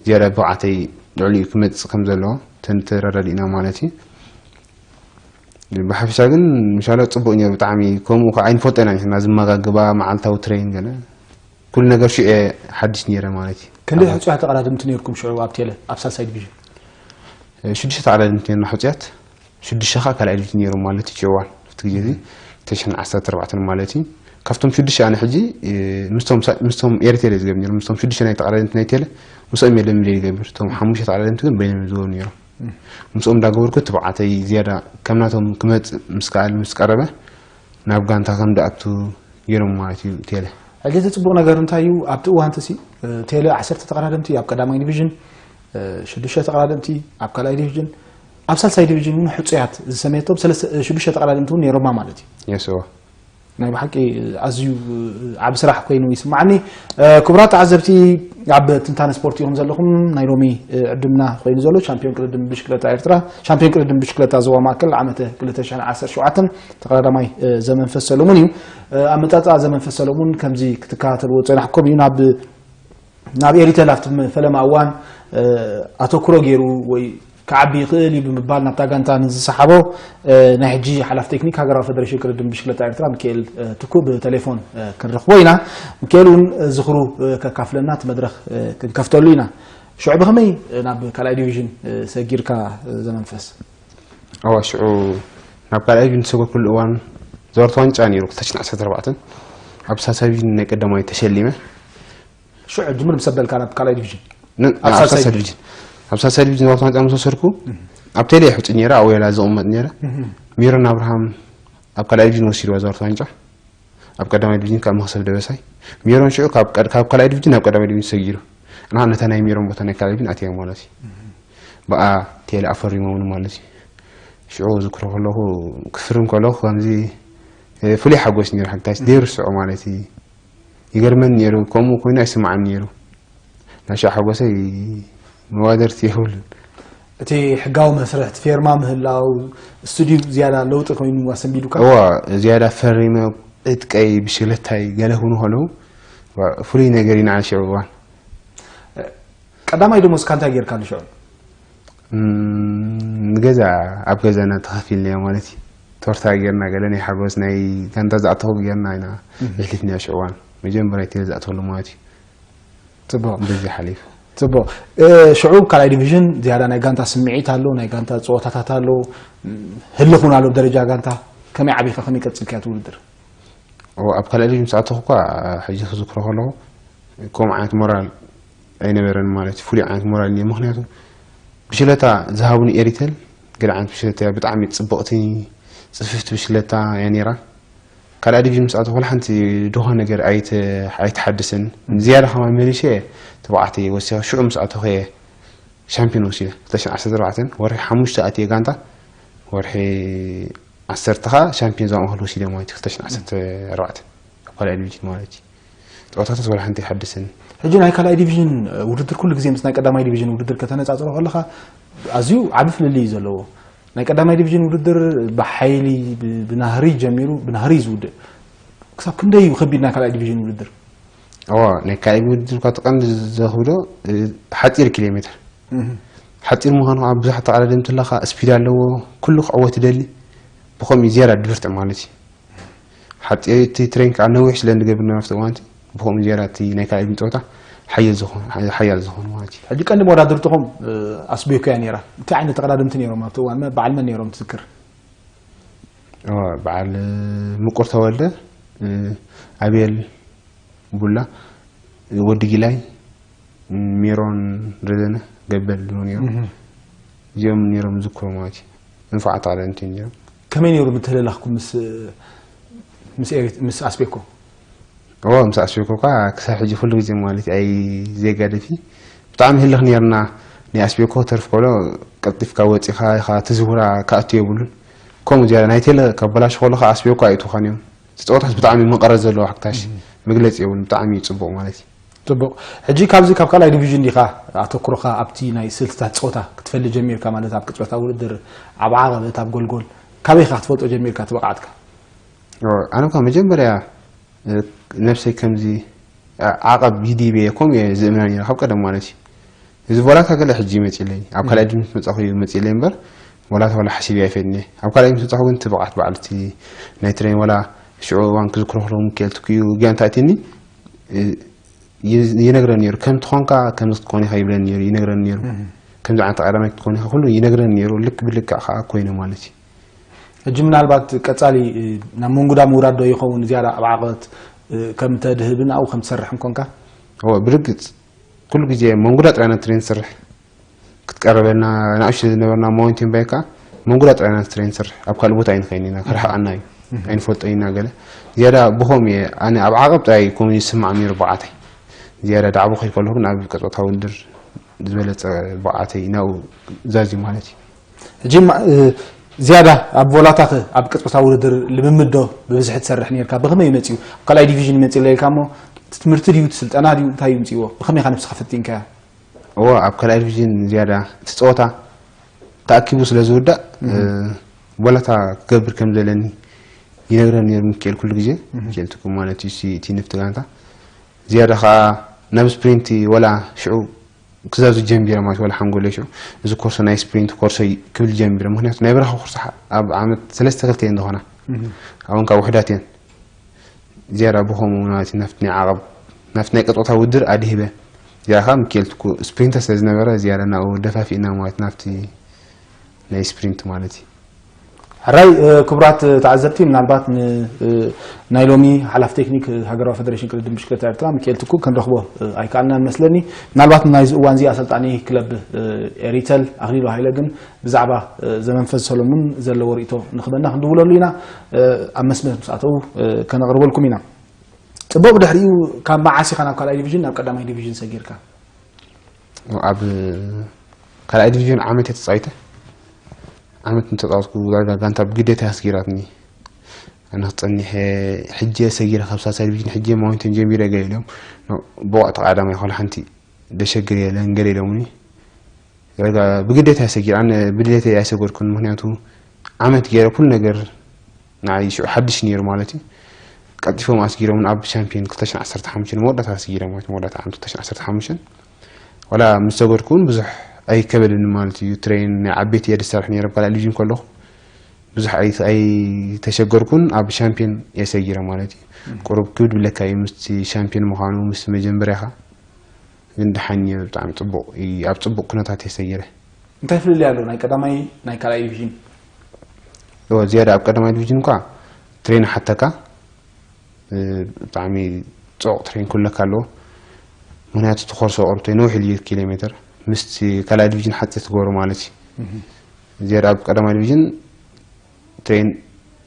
ዝያዳ ብቕዓተይ ልዕሊኡ ክመጽእ ከም ዘለዎ ተን ተረዳዲእና ማለት እዩ። ብሓፈሻ ግን ምሻሎ ጽቡቕ ነይሩ ብጣዕሚ። ከምኡ ከዓ ኣይንፈልጦ ኢና ንሕና ዝመጋግባ መዓልታዊ ትሬን ገለ ኩሉ ነገር ሽዑ እየ ሓድሽ ነይረ ማለት እዩ። ክንደይ ሕጹያት ተቐዳደምቲ ነርኩም ሽዑ ኣብ ቴለ ኣብ ሳልሳይ ዲቪዥን? ሽዱሽተ ተቐዳደምቲ ነርና ሕጹያት። ሽዱሽተ ከዓ ካልኣይ ዲቪዥን ነይሮም ማለት እዩ። ሽዑ እዋን ኣብቲ ግዜ እዚ ክልተ ሽሕን ዓሰርተ ኣርባዕተን ማለት እዩ። ካብቶም ሽዱሽተ ኣነ ሕጂ ምስቶም ምስቶም ኤሪቴል ዝገብር ነይሮም ምስቶም ሽዱሽተ ናይ ተቐዳደምቲ ናይ ቴለ ምስኦም እየ ልምምድ ይገብር። እቶም ሓሙሽተ ተቐዳደምቲ ግን በይኖም ዝገብሩ ነይሮም። ምስኦም እንዳገበርኩ ትብዓተይ ዝያዳ ከም ናቶም ክመጽእ ምስ ከኣል ምስ ቀረበ ናብ ጋንታ ከም ደኣቱ ገይሮም ማለት እዩ ቴለ። ሕጂ እቲ ጽቡቕ ነገር እንታይ እዩ? ኣብቲ እዋን እቲ ሲ ቴለ ዓሰርተ ተቐዳደምቲ ኣብ ቀዳማይ ዲቪዥን፣ ሽዱሽተ ተቐዳደምቲ ኣብ ካልኣይ ዲቪዥን፣ ኣብ ሳልሳይ ዲቪዥን እውን ሕጹያት ዝሰመየቶም ሰለስተ ሽዱሽተ ተቐዳደምቲ እውን ነይሮማ ማለት እዩ። የስዋ ናይ ብሓቂ ኣዝዩ ዓብ ስራሕ ኮይኑ ይስማዓኒ። ክቡራት ተዓዘብቲ ኣብ ትንታነ ስፖርት ኢኹም ዘለኹም። ናይ ሎሚ ዕድምና ኮይኑ ዘሎ ሻምፒዮን ቅድድም ብሽክለታ ኤርትራ፣ ሻምፒዮን ቅድድም ብሽክለታ ዞባ ማእከል ዓመተ ክልተ ሽሕን ዓሰርተ ሸውዓተን ተቐዳዳማይ ዘመንፈስ ሰለሙን እዩ። ኣመጻጽኣ ዘመንፈስ ሰለሙን ከምዚ ክትከታተልዎ ዝጸናሕኩም እዩ። ናብ ናብ ኤሪተል ኣብቲ ፈለማ እዋን ኣተኩሮ ገይሩ ወይ ክዓቢ ይኽእል እዩ ብምባል ናብታ ጋንታ ንዝሰሓቦ ናይ ሕጂ ሓላፊ ቴክኒክ ሃገራዊ ፈደሬሽን ቅድድም ብሽክለታ ኤርትራ ሚካኤል ትኩእ ብቴሌፎን ክንረኽቦ ኢና። ሚካኤል እውን ዝኽሩ ከካፍለና እቲ መድረኽ ክንከፍተሉ ኢና። ሽዑ ብኸመይ ናብ ካልኣይ ዲቪዥን ሰጊርካ ዘመንፈስ? እዋ ሽዑ ናብ ካልኣይ ዲቪዥን ዝሰገርኩሉ እዋን ዘወርት ዋንጫ ነይሩ ክልተ ሽሕን ዓሰርተ ኣርባዕተን ኣብ ሳልሳይ ዲቪዥን ናይ ቀዳማይ ተሸሊመ። ሽዑ ጅምር ምስ ኣበልካ ናብ ካልኣይ ዲቪዥን ኣብ ሳልሳይ ዲቪዥን ኣብ ሳልሳይ ዲቪዥን ዛወርት ዋንጫ ምስ ወሰድኩ ኣብ ቴሌ ሕጹ ነይረ። ኣብ ወላ ዝቕመጥ ነይረ። ሜሮን ኣብርሃም ኣብ ካልኣይ ዲቪዥን ወሲድዋ ዛወርት ዋንጫ። ኣብ ቀዳማይ ዲቪዥን ካብ መኽሰብ ደበሳይ። ሜሮን ሽዑ ካብ ቀድ- ካብ ካልኣይ ዲቪዥን ናብ ቀዳማይ ዲቪዥን ሰጊሩ። እና ነታ ናይ ሜሮን ቦታ ናይ ካልኣይ ዲቪዥን ኣትያ ማለት እዩ። ብኣ ቴሌ ኣፈሪሞምኒ ማለት እዩ። ሽዑ ዝክሮ ከለኹ ክፍርም ከለኹ ከምዚ ፍሉይ ሓጎስ ነይሩ። ሓግታች ዘይርስዖ ማለት እዩ። ይገርመኒ ነይሩ። ከምኡ ኮይኑ ኣይስማዓኒ ነይሩ። ናይ ሽዑ ሓጎሰይ መዋደርቲ የብሉን። እቲ ሕጋዊ መስርሕ እቲ ፌርማ ምህላው ስቱዲዮ ዝያዳ ለውጢ ኮይኑ ኣሰንቢዱካ? እዋ ዝያዳ ፈሪመ ዕጥቀይ ብሽክለታይ ገለ ክብሉ ከለዉ ፍሉይ ነገር ኢና ሽዑ እዋን። ቀዳማይ ደሞዝካ እንታይ ጌርካሉ ሽዑ? ንገዛ ኣብ ገዛና ተኸፊልናዮ ማለት እዩ። ቶርታ ጌርና ገለ ናይ ሓጎስ ናይ ጋንታ ዝኣተኹ ጌርና ኢና የሕሊፍናዮ ሽዑ እዋን። መጀመርያ ቴለ ዝኣተኹሉ ማለት እዩ። ጽቡቕ በዚ ሓሊፉ። ጽቡቕ ሽዑ ካልኣይ ዲቪዥን ዝያዳ ናይ ጋንታ ስምዒት ኣሎ፣ ናይ ጋንታ ጸወታታት ኣሎ፣ ህልኽ እውን ኣሎ ደረጃ ጋንታ። ከመይ ዓቢኻ ከመይ ቀጽልካዮ እቲ ውድድር? ኣብ ካልኣይ ዲቪዥን ምስ ኣተኹ እኳ ሕጂ ክዝክሮ ከለኹ ከምኡ ዓይነት ሞራል ኣይነበረን ማለት እዩ። ፍሉይ ዓይነት ሞራል እኒኦ። ምክንያቱ ብሽለታ ዝሃቡኒ ኤሪተል ገለ ዓይነት ብሽለታ እያ። ብጣዕሚ ጽብቕቲ ጽፍፍቲ ብሽለታ እያ ነይራ። ካልኣይ ዲቪዥን ምስ ኣተኹ ወላ ሓንቲ ድኾ ነገር ኣይተ- ኣይተሓድስን። ዝያዳ ከማን መሊሸ ትብዓተይ ወሲኸ ሽዑ ምስ ኣተኹ እየ ሻምፒዮን ወሲደ። ክልተ ሽሕን ዓሰርተ ኣርባዕተን ወርሒ ሓሙሽተ ኣትየ ጋንታ ወርሒ ዓሰርተ ኸዓ ሻምፒዮን ዞባ ማእከል ወሲደ ማለት እዩ። ክልተ ሽሕን ዓሰርተ ኣርባዕተን ኣብ ካልኣይ ዲቪዥን ማለት እዩ። ፀወታታት ወላ ሓንቲ ኣይሓድስን። ሕጂ ናይ ካልኣይ ዲቪዥን ውድድር ኩሉ ግዜ ምስ ናይ ቀዳማይ ዲቪዥን ውድድር ከተነፃፅሮ ከለኻ ኣዝዩ ዓቢ ፍልልይ እዩ ዘለዎ። ናይ ቀዳማይ ዲቪዥን ውድድር ብሓይሊ ብ- ብናህሪ ጀሚሩ ብናህሪ እዩ ዝውድእ። ክሳብ ክንደይ እዩ ከቢድ ናይ ካልኣይ ዲቪዥን ውድድር? እዋ ናይ ካልኣይ ውድድር እኳ እቲ ቀንዲ ዘኽብዶ እ፣ ሓፂር ኪሎ ሜትር ሓፂር ምዃኑ ከዓ ብዙሓት ተቐዳደምቲ ኣለኻ። ስፒድ ኣለዎ። ኩሉ ክዕወት ይደሊ። ብኸምኡ ዝያዳ ድብርት ማለት እዩ። ሓፂር እቲ ትሬን ከዓ ነዊሕ ስለ እንገብር ነባፍቲ እዋንቲ ብኸምኡ ዝያዳ እቲ ናይ ካልኣይ ዲቪዥን ፀወታ ሓየል ዝኾነ ሓያል ዝኾነ ማለት እዩ። ሕጂ ቀንዲ መወዳድርትኹም ኣስቤኮ እያ ነይራ። እንታይ ዓይነት ተቐዳደምቲ ነይሮም ኣብቲ እዋን? በዓል መን ነይሮም ትዝክር? እዋ በዓል ምቁር ተወልደ፣ ኣቤል ቡላ፣ ወዲ ጊላይ፣ ሜሮን ረዘነ፣ ገበል ዶ ነይሩ። እዚኦም ነይሮም ዝዝክሮ ማለት እዩ። ንፉዓት ተቐዳደምቲ እዮም ነይሮም። ከመይ ነይሩ ምትህልላኽኩም ምስ ምስ ኤሪት ምስ ኣስቤኮ? እዎ ምስ ኣስቤኮ እኳ ክሳብ ሕጂ ኩሉ ግዜ ማለት ኣይ ዘይጋደፊ ብጣዕሚ ህልኽ ነርና። ናይ ኣስቤኮ ተርፍ ከሎ ቀልጢፍካ ወፂኻ ኢኻ ትዝውራ ክኣቱ የብሉን። ከምኡ ዝያዳ ናይ ቴለ ካብ በላሽ ከሎ ከዓ ኣስቤኮ ኣይእትውኻን እዮም። እቲ ፀወታስ ብጣዕሚ መቐረት ዘለዎ ሓክታሽ መግለፂ የብሉን። ብጣዕሚ እዩ ፅቡቕ ማለት እዩ። ፅቡቕ። ሕጂ ካብዚ ካብ ካልኣይ ዲቪዥን ዲኻ ኣተኩሮኻ ኣብቲ ናይ ስልትታት ፀወታ ክትፈሊ ጀሚርካ ማለት ኣብ ቅፅበታዊ ውድድር ኣብ ዓቐበት ኣብ ጎልጎል ካበይ ኢኻ ክትፈልጦ ጀሚርካ እቲ ብቕዓትካ? ኣነ እኳ መጀመርያ ነብሰይ ከምዚ ዓቐብ ይድይበየ ከምኡ እየ ዝእምና ነይረ ካብ ቀደም ማለት እዩ። እዚ ቮላታ ገለ ሕጂ ይመፅለይ ኣብ ካልኣይ ድምት መፃኹ እዩ መፅለይ እምበር ቮላታ ዋላ ሓሲብ ኣይፈድኒ ኣብ ካልኣይ ድምት መፃኹ ግን እቲ ብቕዓት በዓል እቲ ናይ ትሬን ዋላ ሽዑ እዋን ክዝክሮ ክሎ ምክኤል ትኩዩ ጋንታ እትኒ ይነግረን ነይሩ ከም ትኾንካ ከምዚ ክትኮን ኢኻ ይብለን ነይሩ ይነግረን ነይሩ። ከምዚ ዓይነት ቀዳማይ ክትኮን ኢኻ ኩሉ ይነግረን ነይሩ ልክ ብልክዕ ከዓ ኮይነ ማለት እዩ። ሕጂ ምናልባት ቀፃሊ ናብ መንጉዳ ምውራድ ዶ ይኸውን ዝያዳ ኣብ ዓቐት ከም ተድህብን ኣብኡ ከም ትሰርሕን ኮንካ? ብርግፅ ኩሉ ግዜ መንጉዳ ጥራይና ትሬን ትሰርሕ ክትቀርበልና ናእሽተ ዝነበርና ማውንቴን ባይካ መንጉዳ ጥራይና ትሬን ትሰርሕ ኣብ ካልእ ቦታ ኣይንኸይን ኢና ክርሕቃና እዩ ኣይንፈልጦ ኢና ገለ ዝያዳ ብኸም እየ ኣነ ኣብ ዓቐብ ጥራይ ኮም ዝስማዕ ነይሩ ብዓተይ ዝያዳ ዳዕቦ ከይድ ከለኹ ግን ኣብ ቀፆታ ውድድር ዝበለፀ ብዓተይ ናብኡ ዛዝዩ ማለት እዩ። ሕጂ ዝያዳ ኣብ ቮላታ ከ ኣብ ቅጽበታዊ ውድድር ልምምድ ዶ ብብዝሒ ትሰርሕ ነርካ? ብኸመይ እዩ መጺኡ? ኣብ ካልኣይ ዲቪዥን ይመጽእ ኣሎ ኢልካ እሞ እቲ ትምህርቲ ድዩ እቲ ስልጠና ድዩ እንታይ እዩ ምጽእዎ? ብኸመይ ኢኻ ነብስኻ ፈቲንካያ? እወ ኣብ ካልኣይ ዲቪዥን ዝያዳ እቲ ጸወታ ተኣኪቡ ስለ ዝውዳእ ቮላታ ክገብር ከም ዘለኒ ይነግረኒ ነይሩ ሚካኤል ኩሉ ግዜ ሚካኤል ትኩም ማለት እዩ እቲ ንፍቲ ጋንታ ዝያዳ ከዓ ናብ ስፕሪንት ወላ ሽዑ ክዛዙ ጀሚረ ማለት ወላ ሓንጎለይ ሽዑ እዚ ኮርሶ ናይ ስፕሪንት ኮርሶ ክብል ጀሚረ ምክንያቱ ናይ በረኻ ኮርሶ ኣብ ዓመት ሰለስተ ክልተ እየን ዝኾና ኣብን ካብ ውሕዳት እየን ዝያዳ ብኸምኡ ማለት ናብቲ ናይ ዓቐብ ናብቲ ናይ ቀጦታ ውድር ኣድሂበ እዚኣ ከዓ ምክኤል ትኩ ስፕሪንተር ስለ ዝነበረ ዝያዳ ናብኡ ደፋፊእና ማለት ናብቲ ናይ ስፕሪንት ማለት እዩ ሕራይ ክቡራት ተዓዘብቲ ምናልባት ናይ ሎሚ ሓላፊ ቴክኒክ ሃገራዊ ፈደሬሽን ቅድድም ብሽክለታ ኤርትራ ሚካኤል ትኩ ክንረኽቦ ኣይከኣልናን መስለኒ። ምናልባት ናይዚ እዋን እዚ ኣሰልጣኒ ክለብ ኤሪተል ኣኽሊሉ ሃይለ ግን ብዛዕባ ዘመንፈስ ሰሎሙን ዘለዎ ርእቶ ንኽበና ክንድውለሉ ኢና። ኣብ መስመር ምስ ኣተው ከነቕርበልኩም ኢና። ጽቡቕ ብድሕሪኡ ካብ መዓስ ኢኻ ናብ ካልኣይ ዲቪዥን ናብ ቀዳማይ ዲቪዥን ሰጊርካ? ኣብ ካልኣይ ዲቪዥን ዓመት እየ ተፃዊተ ዓመት እንተፃወትኩ ዳርጋ ጋንታ ብግዴታ ኣስጊራትኒ ኣነ ክፀኒሐ ሕጂ ሰጊረ ካብ ሳልሳይ ዲቪዥን ሕጂ ማውንቴን ጀሚረ ገለ ኢሎም ብቑዕ ተቃዳማይ ኮላ ሓንቲ ደሸግር የለን ገለ ኢሎምኒ ዳርጋ ብግዴታ እየ ሰጊረ ኣነ ብድሌተይ ኣይሰገድኩን ምክንያቱ ዓመት ገይረ ኩሉ ነገር ንዓይ ሽዑ ሓድሽ ነይሩ ማለት እዩ ቀልጢፎም ኣስጊሮምን ኣብ ሻምፒዮን ክልተ ሽሕን ዓሰርተ ሓሙሽተን መወዳእታ ኣስጊረ ማለት መወዳእታ ዓመት ክልተ ሽሕን ዓሰርተ ሓሙሽተን ዋላ ምስ ሰገድኩ እውን ብዙሕ ኣይከበደኒ ማለት እዩ ትሬን ናይ ዓበይቲ እየ ዝሰርሕ ነይረ ኣብ ካልኣይ ዲቪዥን ከለኹ ብዙሕ ኣይተሸገርኩን ኣብ ሻምፒዮን እየ ሰጊረ ማለት እዩ ቁሩብ ክብድ ብለካ እዩ ምስቲ ሻምፒዮን ምዃኑ ምስቲ መጀመርያኻ ግን ደሓን እየ ብጣዕሚ ፅቡቕ ኣብ ፅቡቕ ኩነታት እየ ሰጊረ እንታይ ፍልልይ ኣሎ ናይ ቀዳማይ ናይ ካልኣይ ዲቪዥን እወ ዝያዳ ኣብ ቀዳማይ ዲቪዥን እኳ ትሬን ሓተካ ብጣዕሚ ፅዑቕ ትሬን ክብለካ ኣለዎ ምክንያቱ እቲ ኮርሶ ቅርብተይ ነዊሕ ኢሉ ኪሎ ሜትር ምስቲ ካልኣይ ዲቪዥን ሓፂር ትገብሮ ማለት እዩ ዝያዳ ኣብ ቀዳማይ ዲቪዥን ትሬን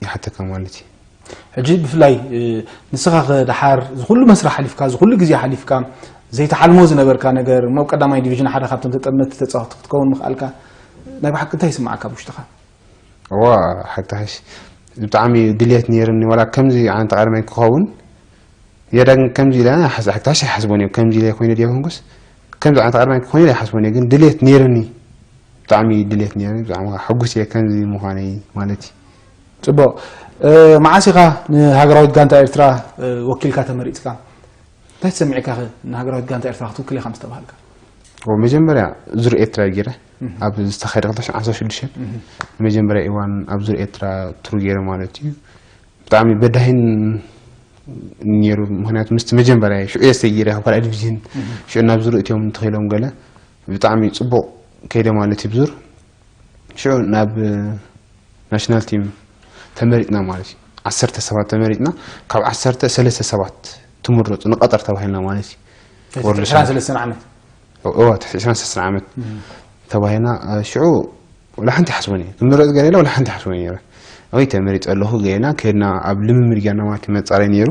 ይሓተካ ማለት እዩ ሕጂ ብፍላይ ንስኻ ከ ደሓር ዝኩሉ መስርሕ ሓሊፍካ ዝኩሉ ግዜ ሓሊፍካ ዘይተሓልሞ ዝነበርካ ነገር እሞ ቀዳማይ ዲቪዥን ሓደ ካብቶም ተጠመቲ ተፃወቲ ክትከውን ምኽኣልካ ናይ ብሓቂ እንታይ ይስማዓካ ብውሽጥኻ እዋ ሓታሽ ብጣዕሚ ድልየት ነይርኒ ዋላ ከምዚ ዓይነት ኣቃዳማይ ክኸውን የዳ ግን ከምዚ ኢለ ሓታሽ ኣይሓስቦን እየ ከምዚ ኢለ ኮይነ ድየ ኮንኩስ ከምዚ ዓይነት ኣቃዳማይ ክኾን ኢለ ኣይሓስቦን እየ ግን ድልየት ነይርኒ ብጣዕሚ ድሌት ነይሩ ብጣዕሚ ከዓ ሕጉስ እየ ከምዚ ምዃነይ ማለት እዩ ፅቡቅ መዓስ ኢኻ ንሃገራዊት ጋንታ ኤርትራ ወኪልካ ተመሪፅካ እንታይ ተሰሚዕካ ኸ ንሃገራዊት ጋንታ ኤርትራ ክትውክል ኢኻ ምስ ተባሃልካ መጀመርያ ዙር ኤርትራ ገይረ ኣብ ዝተኸደ ክልተ ሽሕን ዓሰርተ ሽዱሽተን ንመጀመርያ እዋን ኣብ ዙር ኤርትራ ትሩ ገይረ ማለት እዩ ብጣዕሚ በዳሂን ነይሩ ምክንያቱ ምስቲ መጀመርያ ሽዑ እየ ሰጊረ ካብ ካልኣይ ዲቪዥን ሽዑ ናብ ዙር እትዮም እንተኺሎም ገለ ብጣዕሚ ፅቡቕ ከይደ ማለት እዩ ብዙር ሽዑ ናብ ናሽናል ቲም ተመሪጥና ማለት እዩ ዓሰርተ ሰባት ተመሪጥና ካብ ዓሰርተ ሰለስተ ሰባት ትምረፁ ንቀጠር ተባሂልና ማለት እዩ ወርልድ ዕስራን ሰለስተን ዓመት እዋ ትሕቲ ዕስራን ሰለስተን ዓመት ተባሂልና ሽዑ ወላ ሓንቲ ሓስቦን እየ ክምረፅ ገለ ኢለ ወላ ሓንቲ ሓስቦን እየ ኣበይ ተመሪፀ ኣለኹ ገና ከድና ኣብ ልምምድ ጌርና ማለት መፃረይ ነይሩ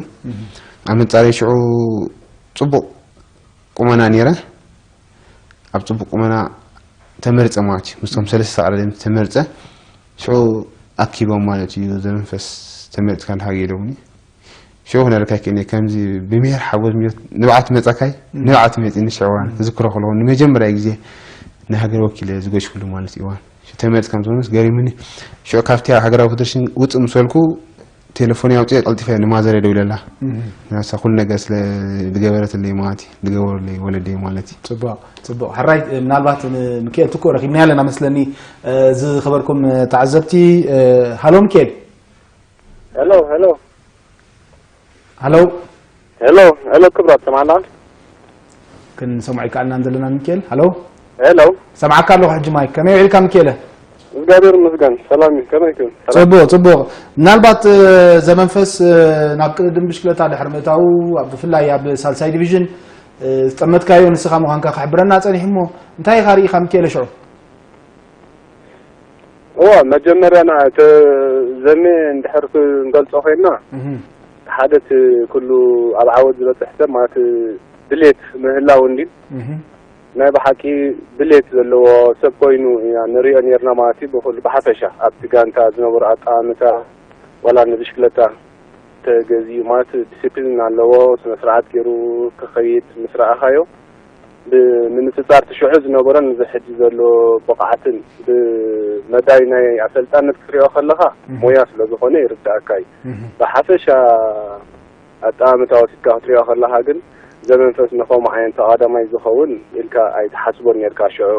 ኣብ መፃረይ ሽዑ ፅቡቕ ቁመና ነይረ ኣብ ፅቡቅ ቁመና ተመርፀ ማለት እዩ ምስቶም ሰለስተ ኣቅረደም ተመርፀ ሽዑ ኣኪቦም ማለት እዩ ዘመንፈስ ተመርፅካ እንድሓ ገይዶምኒ ሽዑ ክነረካ ይክእልኒ ከምዚ ብሚሄር ሓጎስ ምዮት ንብዓት መፀካይ ንብዓት መፂኒ ሽዕዋን ክዝክሮ ከለኹ ንመጀመርያ ግዜ ንሃገር ወኪለ ዝገሽኩሉ ማለት እዋን ተመርፅ ከም ዝኾነስ ገሪምኒ ሽዑ ካብቲ ሃገራዊ ፌደሬሽን ውፅእ ምሰልኩ ቴሌፎን ኣውፅኤ ቀልጢፈ ንማዘር ደውለላ። ናሳ ኩሉ ነገር ስለ ዝገበረትለይ ማለት እዩ፣ ዝገበሩለይ ወለደይ ማለት እዩ። ጽቡቕ። ጽቡቕ። ሕራይ፣ ምናልባት ንሚካኤል ትኩእ ረኺብናዮ ኣለና መስለኒ። ዝኸበርኩም ተዓዘብቲ፣ ሃሎ ሚካኤል። ሄሎ ሄሎ ሃሎ። ሄሎ ሄሎ ክብራት ሰማዕና። ክንሰምዖ ይከኣልና ዘለና ሚካኤል። ሃሎ። ሄሎ ሰምዓካ ኣለኹ ሕጂ ማይክ። ከመይ ውዒልካ ሚካኤለ? እግዚኣብሔር ይመስገን ሰላም እዩ። ከመይ ክን ጽቡቕ ጽቡቕ። ምናልባት ዘመንፈስ ናብ ቅድድም ብሽክለታ ድሕሪ ምእታዉ፣ ብፍላይ ኣብ ሳልሳይ ዲቪዥን ዝጠመትካዮ ንስኻ ምዃንካ ክሕብረና ጸኒሑ እሞ፣ እንታይ ኢኻ ርኢኻ ሚካኤለ ሽዑ? እዋ መጀመርያ ና እቲ ዘሜ እንድሕር ክንገልጾ ኮይና፣ ሓደ እቲ ኩሉ ኣብ ዓወት ዝበጽሕ ሰብ ማለት ድሌት ምህላው እንዲ ናይ ብሓቂ ድሌት ዘለዎ ሰብ ኮይኑ ኢና ንሪኦ ኔርና ማለት እዩ። ብኩሉ ብሓፈሻ ኣብቲ ጋንታ ዝነበሩ ኣጠማምታ ዋላ ንብሽክለታ ተገዚኡ ማለት ዲሲፕሊን ኣለዎ፣ ስነ ስርዓት ገይሩ ክኸይድ ምስ ረኣኻዮ፣ ብምንፅፃር እቲ ሽዑ ዝነበሮን እዚ ሕጂ ዘሎ ብቕዓትን ብመዳይ ናይ ኣሰልጣነት ክትሪኦ ከለኻ ሞያ ስለ ዝኾነ ይርዳእካ እዩ። ብሓፈሻ ኣጠማምታ ወሲድካ ክትሪኦ ከለኻ ግን ዘመንፈስ ንኸምኡ ዓይነት ተቓዳማይ ዝኸውን ኢልካ ኣይትሓስቦን ኔርካ ሽዑ።